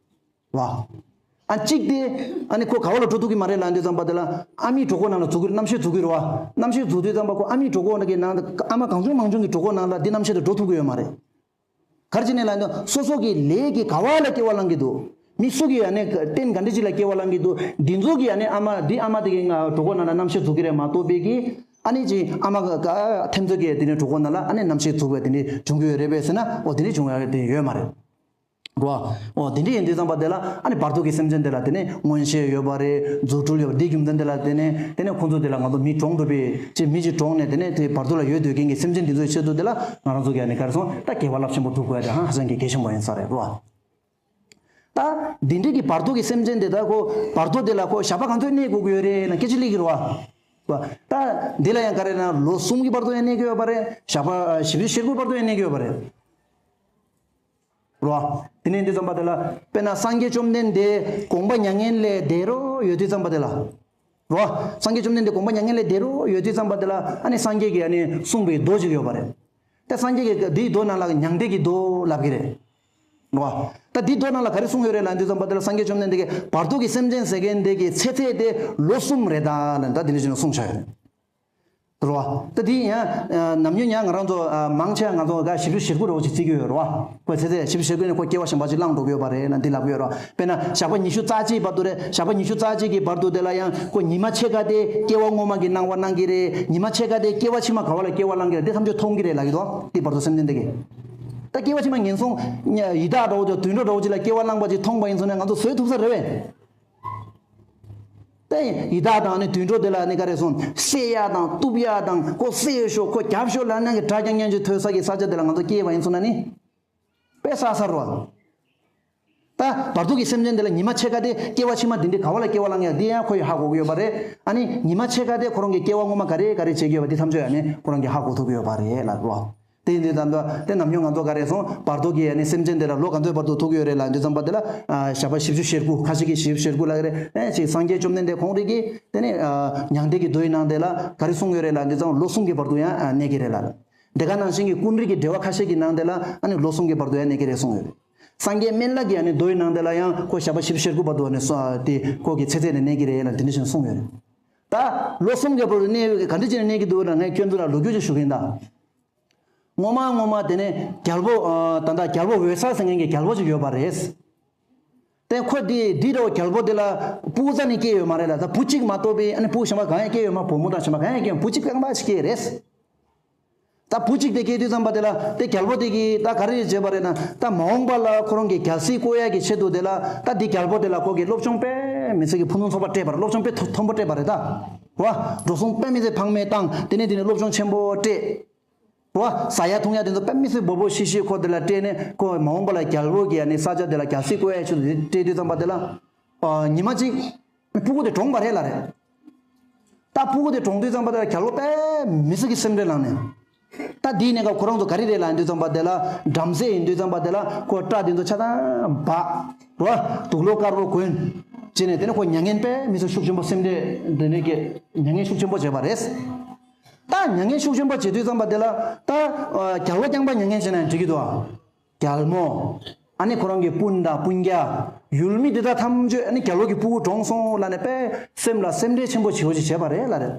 བ། ཨ་གཅིག་དེ། ཨ་ནི་ཁོ་ག་བ་ལ་འགྲོ་ཐུབ་ཀྱི་མ་རེད་ལབ་དུས་ཙམ་པ་དེ་ལ་ཨ་མའི་གྲོད་ཁོག་ནང་ལ་འཛུལ་གྱི་རྣམ་ཤེས་འཛུལ་གྱི་རེད་བ། རྣམ་ཤེས་འཛུལ་དུས་ཙམ་པ་ཁོ་ཨ་མའི་གྲོད་ཁོག་ནང་གི་ནང་དུ་ཨ་མ་གང་བྱུང་མང་བྱུང་གི་གྲོད་ཁོག་ནང་ལ་འདི་རྣམ་ཤེས་དེ་འགྲོ་ཐུབ་ཀྱི་ཡོད་མ་རེད། ག་རེ་བྱས་ནས་ལབ་ན་སོ་སོ་གི་ལས་ཀྱི་ག་བ་ལ་སྐྱེ་བ་བླང་གི་འདུག་མི་སུ་གི་ཨ་ནི་རྟེན་ག་འདྲ་ཅིག་ལ་སྐྱེ་བ་བླང་གི་འདུག་འདི་ཚོ་གི་ཨ་ནི་ཨ་མ་འདི་ཨ་མ་དེ་གི་ང་གྲོད་ཁོག་ནང་ལ་རྣམ་ཤེས་འཛུལ་གྱི་རེད་མ་གཏོགས་པའི་གི་ཨ་ནི་ཅིག་ཨ་མ་ག་ག་ཐེམ་ཚོ་གི་དེ་ནི་གྲོད་ཁོག་ནང་ལ་ཨ་ནི་རྣམ་ཤེས་འཛུལ་བའི་དེ་ནི་བྱུང་གི་ཡོད་རེད་པས་ཟེར་ན་འོ་དེ་ནི་བྱུང་ཡ་དེ་ཡོད་མ་རེད། རོ། འོ་དེ་འདྲ་ཡིན་དུས་ཙམ་པ་དེ་ལ་ཨ་ནི་བར་དོ་གི་སེམས་ཅན་དེ་ལ་དེ་ནས་མངོན་ཤེས་ཡོད་པ་རེད། རྫུ་འཕྲུལ་ཡོད་པ་འདིའི་རྒྱུ་མཚན་དེ་ལ་དེ་ནས་དེ་ནས་ཁོང་ཚོ་དེ་ལ་ང་ཚོ་མི་གྲོངས་འགྲོ་བའི་ཅིག་མི་ཅིག་གྲོངས་ནས་དེ་ནས་དེ་བར་དོ་ལ་ཡོད་སྡོད་མཁན་གྱི་སེམས་ཅན་འདི་ཚོའི་ཆེད་དུ་དེ་ལ་ང་རང་ཚོ་གིས་ཨ་ནི་ག་རེ་སོང་ད་སྐྱེ་བ་རླབས་ཆེན་པོ་སྒྲུབ་དགོས་ཡ་དེ་ཧང་ཧ་ཅང་གི་གལ་ཆེན་པོ་ཡིན་ས་རེད་རོ། ད་འདི་འདྲ་གི་བར་དོ་གི་སེམས་ཅན་དེ་ད་ཁོ་བར་དོ་དེ་ལ་ཁོ་ཞགས་པ་གང་ཚོད་གནས་དགོས་ཀྱི་ཡོད་རེད་ན་སྐད་ཆ་སླེབས་ཀྱི་རེད་བ། ད་འདི་ལ་ཡང་ག་རེ་ན་ལོ་གསུམ་གྱི་བར་དོ་ཡང་གནས་ཀྱི་ཡོད་པ་རེད། ཞགས་པ་བཞི་བཅུ་ཞེ་དགུའི་བར་དོ་ཡང་གནས་ཀྱི་ཡོད་པ་རེད། རོ། དེ་ནས་འདི་ཙམ་པ་དེ་ལ་དཔེར་ན་སངས་རྒྱས་བཅོམ་ལྡན་འདས་དགོངས་པ་མྱ་ངན་ལས་འདས་རོགས་ཡོད་དུས་ཙམ་པ་དེ་ལ། རོ། སངས་རྒྱས་བཅོམ་ལྡན་འདས་དགོངས་པ་མྱ་ངན་ལས་འདས་རོགས་ཡོད་དུས་ཙམ་པ་དེ་ལ་ཨ་ནི་སངས་རྒྱས་ཀྱིས་ཨ་ནི་གསུངས་པའི་མདོ་ཅིག་ཡོད་པ་རེད། ད་སངས་རྒྱས་ཀྱིས་འདིའི་མདོ་ནང་ལ་མྱང་འདས་ཀྱི་མདོ་ལབ་ཀྱི་རེད། རོ། ད་འདིའི་མདོ་ནང་ལ་ག་རེ་གསུངས་ཡོད་རེད་ལབ་དུས་ཙམ་པ་དེ་ལ་སངས་རྒྱས་བཅོམ་ལྡན་འདས་ཀྱིས་བར་དོ་གི་སེམས་ཅན་ཟེར་མཁན་དེ་གི་ཚེ་ཚད་དེ་ལོ་གསུམ་རེད་ད་ལབ་ད་དེ་འདྲ་ཞིག་གསུངས་བཞག་ཡོད་རེད། རོ། ད་དེ་ཡང་ནམ་རྒྱུན་ཡང་ང་རང་ཚོ་མང་ཆེ་ང་ཚོ་ག་བཞི་བཅུ་ཞེ་དགུ་རོ་ཅིག་བརྩི་གི་ཡོད་རོ། ཁོ་ཚེ་ཚད་བཞི་བཅུ་ཞེ་དགུ་ནས་ཁོ་སྐྱེ་བ་གཞན་པ་ཅིག་བླངས་འགྲོ་གི་ཡོད་པ་རེད་ལ་འདི་ལབ་གི་ཡོད་རོ། དཔེར་ན་ཞགས་པ་ཉི་ཤུ་རྩ་གཅིག་བར་དུ་རེད། ཞགས་པ་ཉི་ཤུ་རྩ་གཅིག་གི་བར་དུ་དེ་ལ་ཡང་ཁོ་ཉི་མ་ཕྱེད་ཀ་དེ་སྐྱེ་བ་སྔོན་མ་གི་སྣང་བ་སྣང་གི་རེད། ཉི་མ་ཕྱེད་ཀ་དེ་སྐྱེ་བ་ཕྱི་མ་ག་བ་ལ་སྐྱེ་བ་བླངས་གི་རེད་དེ་ཐམས་ཅད་མཐོང་གི་རེད་ལབ་གི་འདུག་དེ་བར་དུ་སེམས་ཅན་དེ་གི། ད་སྐྱེ་བ་ཕྱི་མ་ངན་སོང་ཡི་དྭགས་འདྲ་བོ་ཅིག་དུད་འགྲོ་འདྲ་བོ་ཅིག་ལ་སྐྱེ་བ་བླངས་པ་ཅིག་མཐོང་པ་ཡིན་སོང་ན་ང་ཚོ་བཟོད་ཐུབ་ས་རེད་བས། ད་ཡི་དྭགས་དང་ནི་དུད་འགྲོ་དེ་ལ་ནི་ག་རེ་སོང་བསད་ཡ་དང་གཏུབ་ཡ་དང་ཁོ་བསད་ཤོག་ཁོ་རྒྱབ་ཤོག་ལབ་ན་གི་སྒྲ་རྐྱང་རྐྱང་ཅིག་ཐོས་ས་གི་ས་ཆ་དེ་ལ་ང་ཚོ་སྐྱེས་པ་ཡིན་སོང་ན་ནི་དཔེ་བསགས་ས་རོ། ད་བར་དུ་གི་སེམས་ཅན་དེ་ལ་ཉི་མ་ཕྱེད་ཀ་དེ་སྐྱེ་བ་ཕྱི་མ་འདི་འདྲའི་ག་བ་ལ་སྐྱེ་བ་བླངས་ཡ་འདི་ཡང་ཁོ་ཡི་ཧ་གོ་གི་ཡོད་པ་རེད། ཨ་ནི་ཉི་མ་ཕྱེད་ཀ་དེ་ཁོ་རང་གི་སྐྱེ་བ་སྔོན་མ་ག་རེ་ག་རེ་བྱེད་ཀྱི་ཡོད་པ་འདི་ཐམས་ཅད་ཡང་ནི་ཁོ་རང་གི་ཧ་གོ་ཐུབ་ཀྱི་ཡོད་པ་རེད་ལ་རོ། དེ་ཡིན་དུས་ཙམ་པ་དེ་ནམ་རྒྱུན་ང་ཚོ་ག་རེ་སོང་བར་དོ་གི་ཨ་ནི་སེམས་ཅན་དེ་ལ་ལོ་ག་ཚོད་བར་དུ་ཐུག་གི་ཡོད་རེད་ལབ་དུས་ཙམ་པ་དེ་ལ་ཞགས་པ་བཞི་བཅུ་ཞེ་དགུ་ཁ་ཤས་ཀྱིས་བཞི་བཅུ་ཞེ་དགུ་ལབ་ཀྱི་རེད། ཨེ་ཅིག་སངས་རྒྱས་བཅོམ་ལྡན་འདས་ཁོང་རིགས་ཀྱིས་དེ་ནས་མྱང་འདས་ཀྱི་མདོའི་ནང་དེ་ལ་ག་རེ་གསུངས་ཡོད་རེད་ལབ་དུས་ཙམ་ལོ་གསུམ་གྱི་བར་དུ་ཡང་གནས་ཀྱི་རེད་ལ། དེ་ག་ནང་བཞིན་གྱི་ཀུན་རིག་གི་འགྲེལ་པ་ཁ་ཤས་ཀྱི་ནང་དེ་ལ་ཨ་ནི་ལོ་གསུམ་གྱི་བར་དུ་ཡང་གནས་ཀྱི་རེད་གསུངས་ཡོད་རེད། སངས་རྒྱས་སྨན་བླ་གི་ཨ་ནི་མདོའི་ནང་དེ་ལ་ཡང་ཁོ་ཞགས་པ་བཞི་བཅུ་ཞེ་དགུ་བར་དུ་ཨ་ནི་སོ་དེ་ཁོ་གི་ཚེ་ཚད་ནས་གནས་ཀྱི་རེད་ལ་དེ་འདྲ་བཞིན་གསུངས་ཡོད་རེད། ད་ལོ་གསུམ་གྱི་བར་དུ་གནས་ག་འདྲ་བྱས་ནས་གནས་ཀྱི་འདུག་ལ་ངས་ཁྱོད་ཚོ་ལ་ལོ་རྒྱུས་ཅིག་ཞུ་གི་ཡིན་ད། སྔོན་མ་སྔོན་མ་དེ་ནས་རྒྱལ་པོ་ད་ལྟ་རྒྱལ་པོ་འོད་གསལ་ཟེར་མཁན་གྱི་རྒྱལ་པོ་ཅིག་ཡོད་པ་རེད། དེ་ཁོ་དེ་འདི་འདྲ་བ་རྒྱལ་པོ་དེ་ལ་སྤུ་གུ་རྩ་ནས་སྐྱེས་ཡོད་མ་རེད་ལ་ད་བུ་གཅིག་མ་གཏོགས་པའི་ཨ་ནི་སྤུ་གུ་གཞན་པ་གང་ཡང་སྐྱེས་ཡོད་མ་བུ་མོ་དང་གཞན་པ་གང་ཡང་སྐྱེས་ཡོད་བུ་གཅིག་རྐང་པ་ཅིག་སྐྱེས་རེད། ད་བུ་གཅིག་དེ་སྐྱེས་དུས་ཙམ་པ་དེ་ལ་དེ་རྒྱལ་པོ་དེ་གིས་ད་ག་རེ་བྱས་པ་རེད་ན་ད་མ་འོངས་པ་ལ་ཁོ་རང་གི་རྒྱལ་སྲིད་བསྐོ་ཡ་གི་ཆེད་དུ་དེ་ལ་ད་འདི་རྒྱལ་པོ་དེ་ལ་ཁོ་གིས་སློབ་སྦྱོང་དཔེ་མི་སྲིད་ཀྱི་ཕུན་སུམ་ཚོགས་པ་སྤྲད་པ་རེད། སློབ་སྦྱོང་དཔེ་མཐོན་པོ་སྤྲད་པ་རེད་ད། བ། འགྲོ་སོང་དཔེ་མི་སྲིད་ཕངས་མེད་བཏང་དེ་ནས་དེ་ནས་སློབ་སྦྱོང་ཆེན་པོ་སྤྲད། རོ། ཟ་ཡ་འཐུང་ཡ་དེ་ཚོ་དཔེ་མི་སྲིད་སྦོམ་པོ་ཤི་ཤི་ཁོ་དེ་ལ་སྤྲད་ནས་ཁོ་མ་འོངས་པ་ལ་རྒྱལ་པོ་གི་ཨ་ནི་ས་ཆ་དེ་ལ་རྒྱལ་སྲིད་བསྐོ་ཡ་ཆེད་དུ་སྤྲད་དུས་ཙམ་པ་དེ་ལ། ཨ། ཉི་མ་གཅིག་སྤུ་གུ་དེ་གྲོངས་པ་རེད་ལ་རེད། ད་སྤུ་གུ་དེ་གྲོངས་དུས་ཙམ་པ་དེ་ལ་རྒྱལ་པོ་དཔེ་མི་སྲིད་ཀྱི་སེམས་ཁྲལ་ལངས་ནས། ད་དེའི་གནས་སྐབས་ཁོ་རང་ཚོ་ག་རེ་རེད་ལབ་དུས་ཙམ་པ་དེ་ལ་བྲམ་ཟེ་ཡིན་དུས་ཙམ་པ་དེ་ལ་ཁོ་སྐྲ་དེ་ཚོ་ཆ་ཚང་འབག་རོ། དུག་ལོག་དཀར་པོ་གོན། བྱས་ནས་དེ་ནས་ཁོ་མྱ་ངན་དཔེ་མི་སྲིད་ཤུགས་ཆེན་པོ་སེམས་ཁྲལ་དེ་ནས་ཀྱི་མྱ་ངན་ཤུགས་ཆེན་པོ་བྱས་པ་རེད། ད་མྱ་ངན་ཤུགས་ཆེན་པོ་བྱེད་དུས་ཙམ་པ་དེ་ལ་ད་རྒྱལ་བ་རྐྱང་པ་མྱ་ངན་བྱས་ན་འགྲིག་གི་འདུག་ཨ། རྒྱལ་མོ། ཨ་ནི་ཁོ་རང་གི་སྤུན་དང་སྤུན་ཀྱག་ཡུལ་མི་འདི་དག་ཐམས་ཅད་ཨ་ནི་རྒྱལ་བ་གི་སྤུ་གུ་གྲོངས་སོང་ལབ་ནས་དཔེ་སེམས་ལ་སེམས་ཁྲལ་ཆེན་པོ་བྱེད་འོ་ཅིག་བྱས་པ་རེད་ལ་རེད།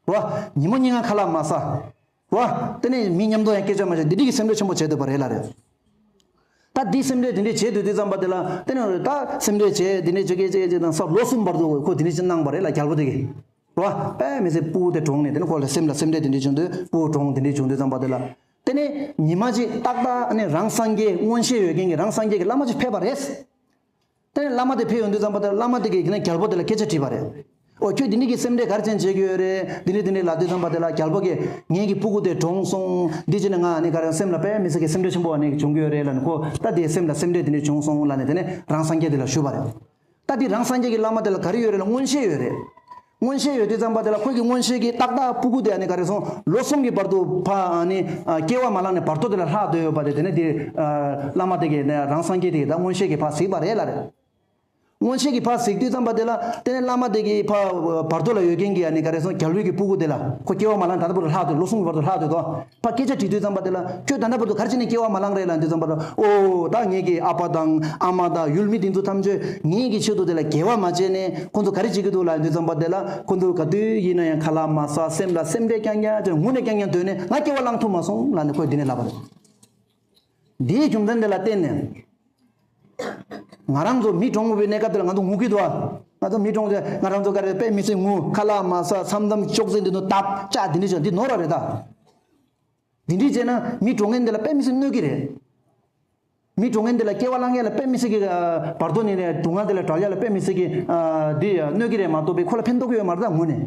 རོ། ཉིན་མོ་ཉིན་ལྔ་ཁ་ལག་མ་ཟ། རེད་བ། དེ་ནས་མི་མཉམ་དུ་ཡང་སྐད་ཆ་མ་བཤད། འདི་འདྲ་གི་སེམས་ཁྲལ་ཆེན་པོ་བྱས་བསྡད་པ་རེད་ལ་རེད། ད་འདི་སེམས་ཁྲལ་འདི་འདྲ་བྱས་སྡོད་དུས་ཙམ་པ་དེ་ལ་དེ་ནས་ད་སེམས་ཁྲལ་བྱས་འདི་འདྲ་བྱེད་ཀྱི་བྱེད་ཀྱི་དང་ས་ལོ་གསུམ་བར་དུ་ཁོ་འདི་འདྲ་ཅིག་གནང་བ་རེད་ལ། རྒྱལ་པོ་དེ་གིས་རེད་བ། དཔེ་མི་སྲིད་སྤུ་གུ་དེ་གྲོངས་ནས། དེ་ནས་ཁོ་ལ་སེམས་ལ་སེམས་ཁྲལ་འདི་འདྲ་བྱུང་དུས་སྤུ་གུ་གྲོངས་འདི་འདྲ་བྱུང་དུས་ཙམ་པ་དེ་ལ། དེ་ནས་ཉི་མ་གཅིག་ཏག་ཏག་ཨ་ནི་རང་སངས་རྒྱས། མངོན་ཤེས་ཡོད་མཁན་གྱི་རང་སངས་རྒྱས་ཀྱི་བླ་མ་ཅིག་ཕེབས་པ་རེད། དེ་ནས་བླ་མ་དེ་ཕེབས་ཡོང་དུས་ཙམ་པ་དེ་ལ་བླ་མ་དེ་གིས་དེ་ནས་རྒྱལ་པོ་དེ་ལ་སྐད་ཆ་དྲིས་པ་རེད། ཨོ་ཁྱོད་འདི་འདྲ་གི་སེམས་ཁྲལ་ག་རེ་བྱས་བྱེད་ཀྱི་ཡོད་རེད། འདི་འདྲ་འདི་འདྲ་ལབ་དུས་ཙམ་པ་དེ་ལ་རྒྱལ་པོ་གིས་ངེད་ཀྱི་སྤུ་གུ་དེ་གྲོངས་སོང་། འདི་བྱས་ནས་ང་ཨ་ནི་ག་རེ་སེམས་ལ་དཔེ་མི་སྲིད་ཀྱི་སེམས་ཁྲལ་ཆེན་པོ་ཨ་ནི་བྱུང་གི་ཡོད་རེད་ལབ་ནས། ཁོ་ད་དེ་སེམས་ལ་སེམས་ཁྲལ་འདི་འདྲ་བྱུང་སོང་ལབ་ནས་དེ་ནས་རང་སངས་རྒྱས་དེ་ལ་ཞུས་པ་རེད། ད་འདི་རང་སངས་རྒྱས་ཀྱི་བླ་མ་དེ་ལ་ག་རེ་ཡོད་རེད་ལབ། མངོན་ཤེས་ཡོད་རེད། མངོན་ཤེས་ཡོད་དུས་ཙམ་པ་དེ་ལ་ཁོ་གི་མངོན་ཤེས་ཀྱིས་ཏག་ཏག་སྤུ་གུ་དེ་ཨ་ནི་ག་རེ་སོང་། ལོ་གསུམ་གྱི་བར་དུ་ཕ་ཨ་ནི་ཨ་སྐྱེ་བ་མ་བླངས་ནས་བར་དོ་དེ་ལ་ལྷག་སྡོད་ཡོད་པ་དེ། དེ་ནས་དེ་ཨ་བླ་མ་དེ་གིས་ནས་རང་སངས་རྒྱས་དེ་གིས་ད་མངོན་ཤེས་ཀྱིས་ཕར་གཟིགས་པ་རེད་ལབ་རེད། མངོན་ཤེས་ཀྱིས་ཕར་གཟིགས་དུས་ཙམ་པ་དེ་ལ་དེ་ནས་བླ་མ་དེ་གིས་ཕ་བར་དོ་ལ་ཡོད་མཁན་གྱི་ཨ་ནི་ག་རེ་སོང་། རྒྱལ་པོའི་གི་སྤུ་གུ་དེ་ལ། ཁོ་སྐྱེ་བ་མ་བླངས་ད་ལྟ་བར་དུ་ལྷག་སྡོད། ལོ་གསུམ་གྱི་བར་དུ་ལྷག་སྡོད་དོ། ཕར་སྐད་ཆ་དྲིས་དུས་ཙམ་པ་དེ་ལ་ཁྱོད་ད་ལྟ་བར་དུ་ག་རེ་བྱས་ནས་སྐྱེ་བ་མ་བླངས་རེད་ལབ་དུས་ཙམ་པ་དེ་ལ། ཨོ་ད་ངེད་ཀྱི་ཨ་ཕ་དང་ཨ་མ་དང་ཡུལ་མི་དེ་ཚོ་ཐམས་ཅད་ངེད་ཀྱི་ཆེད་དུ་དེ་ལ་དགེ་བ་མ་བྱས་ནས་ཁོང་ཚོ་ག་རེ་བྱེད་ཀྱི་འདུག་ལབ་དུས་ཙམ་པ་དེ་ལ། ཁོང་ཚོ་ག་དུས་ཡིན་ན་ཡང་ཁ་ལག་མ་ཟ། སེམས་ལ་སེམས་ཁྲལ་རྐྱང་རྐྱང་བྱས། ངུ་ནས་རྐྱང་རྐྱང་སྡོད་ནས་ང་སྐྱེ་བ་བླངས་ཐུབ་མ་སོང་ལབ་ནས་ཁོས་འདི་ནས་ལབ་པ་རེད། འདིའི་རྒྱུ་མཚན་དེ་ལ་བརྟེན་ནས་ང་རང་ཚོ་མི་གྲོངས་པའི་གནས་སྐབས་དེ་ལ་ང་ཚོ་ངུ་གི་འདུག་ཨ། ང་ཚོ་མི་གྲོངས་ཏེ་ང་རང་ཚོ་ག་རེ་དཔེ་མི་སྲིད་ངུ། ཁ་ལག་མ་ཟ། མཚམས་མཚམས་ཅོག་ཙེ་འདི་ཚོ་བརྡབ་ཅག་འདི་འདྲ་བྱས། འདི་ནོར་བ་རེད་ད། འདི་འདྲ་བྱས་ན་མི་གྲོངས་མཁན་དེ་ལ་དཔེ་མི་སྲིད་གནོད་ཀྱི་རེད། མི་གྲོངས་མཁན་དེ་ལ་སྐྱེ་བ་བླང་ཡ་ལ་དཔེ་མི་སྲིད་ཀྱི་ཨ་བར་དོ་ནས་ནས་སྡུག་བསྔལ་དེ་ལ་བྲལ་ཡ་ལ་དཔེ་མི་སྲིད་ཀྱི་ཨ་འདི་གནོད་ཀྱི་རེད་མ་གཏོགས་པའི་ཁོ་ལ་ཕན་ཐོགས་ཀྱི་ཡོད་མ་རེད་ད། ངུ་ནས།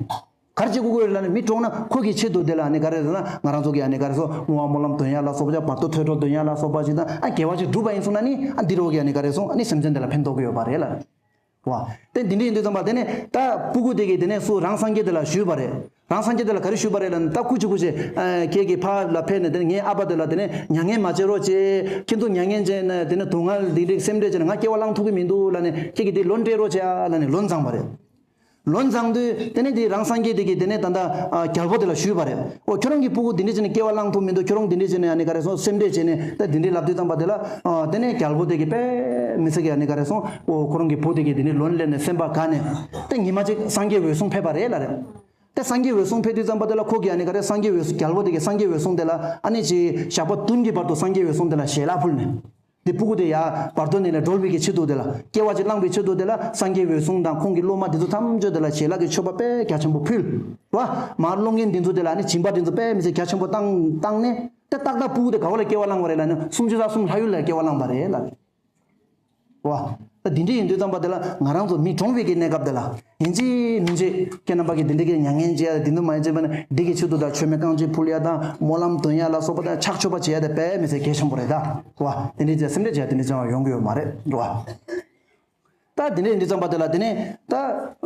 ག་རེ་བྱེད་དགོས་ཀྱི་ཡོད་ལབ་ན། མི་གྲོངས་ན་ཁོ་གི་ཆེད་དུ་དེ་ལ་ཨ་ནི་ག་རེ་ཟེར་ན། ང་རང་ཚོ་གི་ཨ་ནི་ག་རེ་སོང་། བསྔོ་བ་སྨོན་ལམ་འདོན་ཡ་ལ་སོགས་པ་ཅིག་བར་དོ་ཐོས་གྲོལ་འདོན་ཡ་ལ་སོགས་པ་ཅིག་དང་། ཨ་དགེ་བ་ཅིག་བསྒྲུབས་པ་ཡིན་སོང་ན་ནི། ཨ་འདི་རོགས་ཀྱི་ཨ་ནི་ག་རེ་སོང་། ཨ་ནི་སེམས་ཅན་དེ་ལ་ཕན་ཐོགས་ཀྱི་ཡོད་པ་རེད་ལ། བ། དེ་འདི་འདྲ་ཡིན་དུས་ཙམ་པ་དེ་ནས་ད་སྤུ་གུ་དེ་གིས་དེ་ནས་སུ་རང་སངས་རྒྱས་དེ་ལ་ཞུས་པ་རེད། རང་སངས་རྒྱས་དེ་ལ་ག་རེ་ཞུས་པ་རེད་ལབ་ན། ད་སྐུ་གཅིག་པུ་ཞིག་ཨ་ཁྱེད་ཀྱི་ཕ་ལ་ཕེབས་ནས་དེ་ནས་ངའི་ཨ་ཕ་དེ་ལ་དེ་ནས་མྱ་ངན་མ་བྱེད་རོགས་བྱེད། ཁྱེད་ཚོ་མྱ་ངན་བྱས་ན་དེ་ནས་སྡུག་བསྔལ་འདི་འདྲའི་སེམས་ཁྲལ་བྱས་ན་ང་སྐྱེ་བ་བླང་ཐུབ་ཀྱི་མི་འདུག་ལབ་ནས། ཁྱེད་ཀྱིས་དེ་ལོ་སྤྲད་རོགས་བྱེད་ཨ་ལབ་ནས་ལོ་བརྫངས་པ་རེད། ལོ་བརྫངས་དུས་དེ་ནས་དེ་རང་སངས་རྒྱས་དེ་གིས་དེ་ནས་ད་ལྟ་ཨ་རྒྱལ་པོ་དེ་ལ་ཞུས་པ་རེད། ཨོ་ཁྱོད་རང་གི་སྤུ་གུ་འདི་འདྲ་བྱས་ནས་སྐྱེ་བ་བླང་ཐུབ་མི་འདུག་ཁྱོད་རང་འདི་འདྲ་བྱས་ནས་ཨ་ནི་ག་རེ་སོང་། སེམས་ཁྲལ་བྱས་ནས་ད་འདི་འདྲ་ལབ་དུས་ཙམ་པ་དེ་ལ། ཨ་དེ་ནས་རྒྱལ་པོ་དེ་གིས་དཔེ་མི་སྲིད་ཀྱི་ཨ་ནི་ག་རེ་སོང་། ཨོ་ཁོ་རང་གི་བུ་དེ་གིས་དེ་ནས་ལོན་སླེབས་ནས་སེམས་པ་དགའ་ནས། དེ་ཉི་མ་གཅིག་སངས་རྒྱས་འོད་སྲུང་ཕེབས་པ་རེད་ལབ་རེད། དེ་སངས་རྒྱས་འོད་སྲུང་ཕེབས་དུས་ཙམ་པ་དེ་ལ་ཁོ་གིས་ཨ་ནི་ག་རེ། སངས་རྒྱས་འོད་སྲུང་། རྒྱལ་པོ་དེ་གིས་སངས་རྒྱས་འོད་སྲུང་དེ་ལ་ཨ་ནི་ཅིག་ཞག་པོ་བདུན་གྱི་བར་དུ་སངས་རྒྱས་འོད་སྲུང་དེ་ལ་ཞལ་ལག་ཕུལ་ནས། དེ་སྤུ་གུ་དེ་ཡར་བར་དོ་ནས་ལ་སྒྲོལ་བའི་གི་ཆེད་དུ་དེ་ལ། སྐྱེ་བ་ཅིག་བླངས་པའི་ཆེད་དུ་དེ་ལ་སངས་རྒྱས་འོད་སྲུང་དང་ཁོང་གི་སློབ་མ་དེ་ཚོ་ཐམས་ཅད་དེ་ལ་ཞལ་ལག་གི་མཆོད་པ་དཔེ་རྒྱ་ཆེན་པོ་ཕུལ་བ། མར་སློང་མཁན་དེ་ཚོ་དེ་ལ་ཨ་ནི་སྦྱིན་པ་དེ་ཚོ་དཔེ་མི་སྲིད་རྒྱ་ཆེན་པོ་བཏང་བཏང་ནས། དེ་ཏག་ཏག་སྤུ་གུ་དེ་ག་བ་ལ་སྐྱེ་བ་བླངས་པ་རེད་ལབ་ན། སུམ་ཅུ་རྩ་གསུམ་ལྷ་ཡུལ་ལ་སྐྱེ་བ་བླངས་པ་རེད་ལབ། བ། ད་འདི་འདྲ་ཡིན་དུས་ཙམ་པ་དེ་ལ་ང་རང་ཚོ་མི་གྲོངས་པའི་གི་གནས་སྐབས་དེ་ལ་ཡིན་གཅིག་མིན་གཅིག་ཁྱེད་རྣམ་པ་གིས་འདི་འདྲ་གི་མྱ་ངན་བྱེད་ཡ་དེ་འདུག་མ་ཡིན་བྱས་པ་ན་འདི་གི་ཆེད་དུ་ད་མཆོད་མེ་རྐང་གཅིག་ཕུལ་ཡ་དང་། སྨོན་ལམ་འདོན་ཡ་ལ་སོགས་པ་དང་། ཕྱག་མཆོད་པ་བྱེད་ཡ་དེ་དཔེ་མི་སྲིད་གལ་ཆེན་པོ་རེད་ད། བ། དེ་འདྲ་བྱས་སེམས་ཁྲལ་བྱེད་ཡ་དེ་འདྲ་ཅང་ཡོང་གི་ཡོད་མ་རེད་འགྲོ་བ། ད་དེ་འདྲ་ཡིན་དུས་ཙམ་པ་དེ་ལ་དེ་ནས་ད་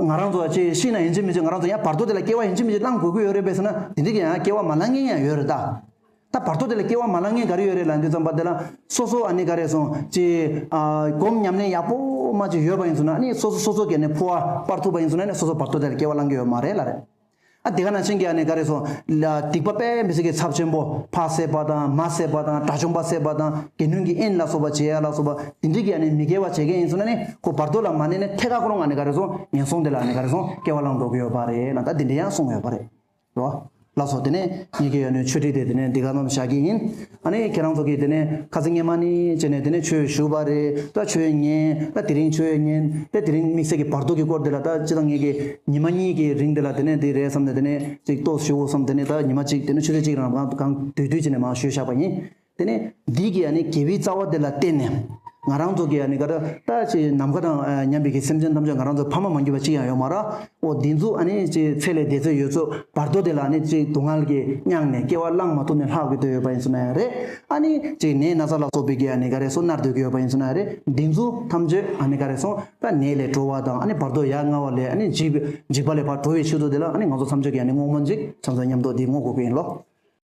ང་རང་ཚོ་ཅིག་ཤི་ན་ཡིན་གཅིག་མིན་གཅིག་ང་རང་ཚོ་ཡང་བར་དོ་དེ་ལ་སྐྱེ་བ་ཡིན་གཅིག་མིན་གཅིག་བླང་དགོས་ཀྱི་ཡོད་རེད་པས་ཟེར་ན། དེ་འདྲ་གི་ཡང་སྐྱེ་བ་མ་བླང་མཁན་ཡང་ཡོད་རེད་ད། ད་བར་དོ་དེ་ལ་སྐྱེ་བ་མ་བླང་མཁན་ག་རེ་ཡོད་རེད་ལབ་དུས་ཙམ་པ་དེ་ལ། སོ་སོ་ཨ་ནི་ག་རེ་སོང་ཅིག་ཨ་སྒོམ་ཉམས་ལེན་ཡག་པོ་མ་ཅིག་ཡོད་པ་ཡིན་སོང་ན། ཨ་ནི་སོ་སོ་སོ་སོ་གི་ཨ་ནི་འཕོ་བ་སྤར་ཐུབ་པ་ཡིན་སོང་ན། ཨ་ནི་སོ་སོ་བར་དོ་དེ་ལ་སྐྱེ་བ་བླང་གི་ཡོད་མ་རེད་ལབ་རེད། ཨ་དེ་ག་ནང་བཞིན་གྱི་ཨ་ནི་ག་རེ་སོང་ལ་སྡིག་པ་དཔེ་མི་སྲིད་ཀྱི་ཚབས་ཆེན་པོ། ཕ་བསད་པ་དང་། མ་བསད་པ་དང་། དགྲ་བཅོམ་པ་བསད་པ་དང་། དགེ་འདུན་གྱི་དབྱེན་ལ་སོགས་པ་བྱེད་ཡ་ལ་སོགས་པ་དེ་འདྲ་གི་ཨ་ནི་མི་དགེ་བ་བྱེད་མཁན་ཡིན་སོང་ན་ནི། ཁོ་བར་དོ་ལ་མ་གནས་ནས་ཐད་ཀ་ཁོ་རང་ཨ་ནི་ག་རེ་སོང་ངན་སོང་དེ་ལ་ཨ་ནི་ག་རེ་སོང་སྐྱེ་བ་བླང་འགྲོ་གི་ཡོད་པ་རེད་ལ། ད་དེ་འདྲ་ཡང་གསུངས་ཡོད་པ་རེད། རོ། ལགས་སོ། དེ་ནས་ངེད་ཀྱི་ཡོད་ནི་ཆོས་ཁྲིད་དེ་དེ་ནས་འདི་ག་ཙམ་བཞག་གི་ཡིན། ཨ་ནི་ཁྱེད་རང་ཚོ་གིས་དེ་ནས་ཁ་སང་སྔས་མ་ནི་བྱས་ནས་དེ་ནས་ཆོས་ཞུ་བ་རེད། ད་ཆོས་ཉན། ད་དེ་རིང་ཆོས་ཉན། ད་དེ་རིང་དམིགས་བསལ་གྱི་བར་དོ་གི་སྐོར་དེ་ལ་ད་སྤྱིར་བཏང་ངེད་ཀྱི་ཉི་མ་གཉིས་ཀྱི་རིང་དེ་ལ་དེ་ནས་དེ་རེད་བསམ་ནས། དེ་ནས་ཅིག་ཏོག་ཞུ་དགོས་བསམ། དེ་ནས་ད་ཉི་མ་གཅིག་དེ་ནས་ཆུ་ཚོད་གཅིག་རང་གང་གང་དུས་དུས་བྱས་ནས་མར་ཞུས་བཞག་པ་ཡིན། དེ་ནས་འདི་གི་ཨ་ནི་དགེ་བའི་རྩ་བ་དེ་ལ་བརྟེན་ནས་ང་རང་ཚོ་གི་ཨ་ནི་ག་རེ་ད་ཅིག་ནམ་མཁའ་དང་མཉམ་པའི་གི་སེམས་ཅན་ཐམས་ཅད་ང་རང་ཚོ་ཕ་མ་མ་གྱུར་པ་གཅིག་ཡང་ཡོད་མ་རེད། འོ་འདི་ཚོ་ཨ་ནི་ཅིག་ཚེ་ལས་འདས་ཚད་ཡོད་ཚད་བར་དོ་དེ་ལ་ཨ་ནི་ཅིག་སྡུག་བསྔལ་གྱིས་མྱངས་ནས་སྐྱེ་བ་བླངས་མ་ཐུབ་ནས་ལྷག་གི་སྡོད་ཡོད་པ་ཡིན་སོང་ན་ཡང་རེད། ཨ་ནི་ཅིག་ནད་ན་ཚ་ལ་སོགས་པའི་གི་ཨ་ནི་ག་རེ་སོ་མནར་སྡོད་ཀྱི་ཡོད་པ་ཡིན་སོང་ན་ཡང་རེད། འདི་ཚོ་ཐམས་ཅད་ཨ་ནི་ག་རེ་སོང་ད་ནད་ལས་གྲོལ་བ་དང་། ཨ་ནི་བར་དོ་ཡ་ང་བ་ལས་ཨ་ནི་འཇིགས་འཇིགས་པ་ལས་ཕར་གྲོལ་བའི་ཆེད་དུ་དེ་ལ་ཨ་ནི་ང་ཚོ་ཐམས་ཅད་ཀྱིས་ཨ་ནི་བསྔོ་སྨོན་ཅིག་ཚང་ཚང་མཉམ་དུ་འདི་བསྔོ་དགོས་ཀྱི་ཡིན་ལོ།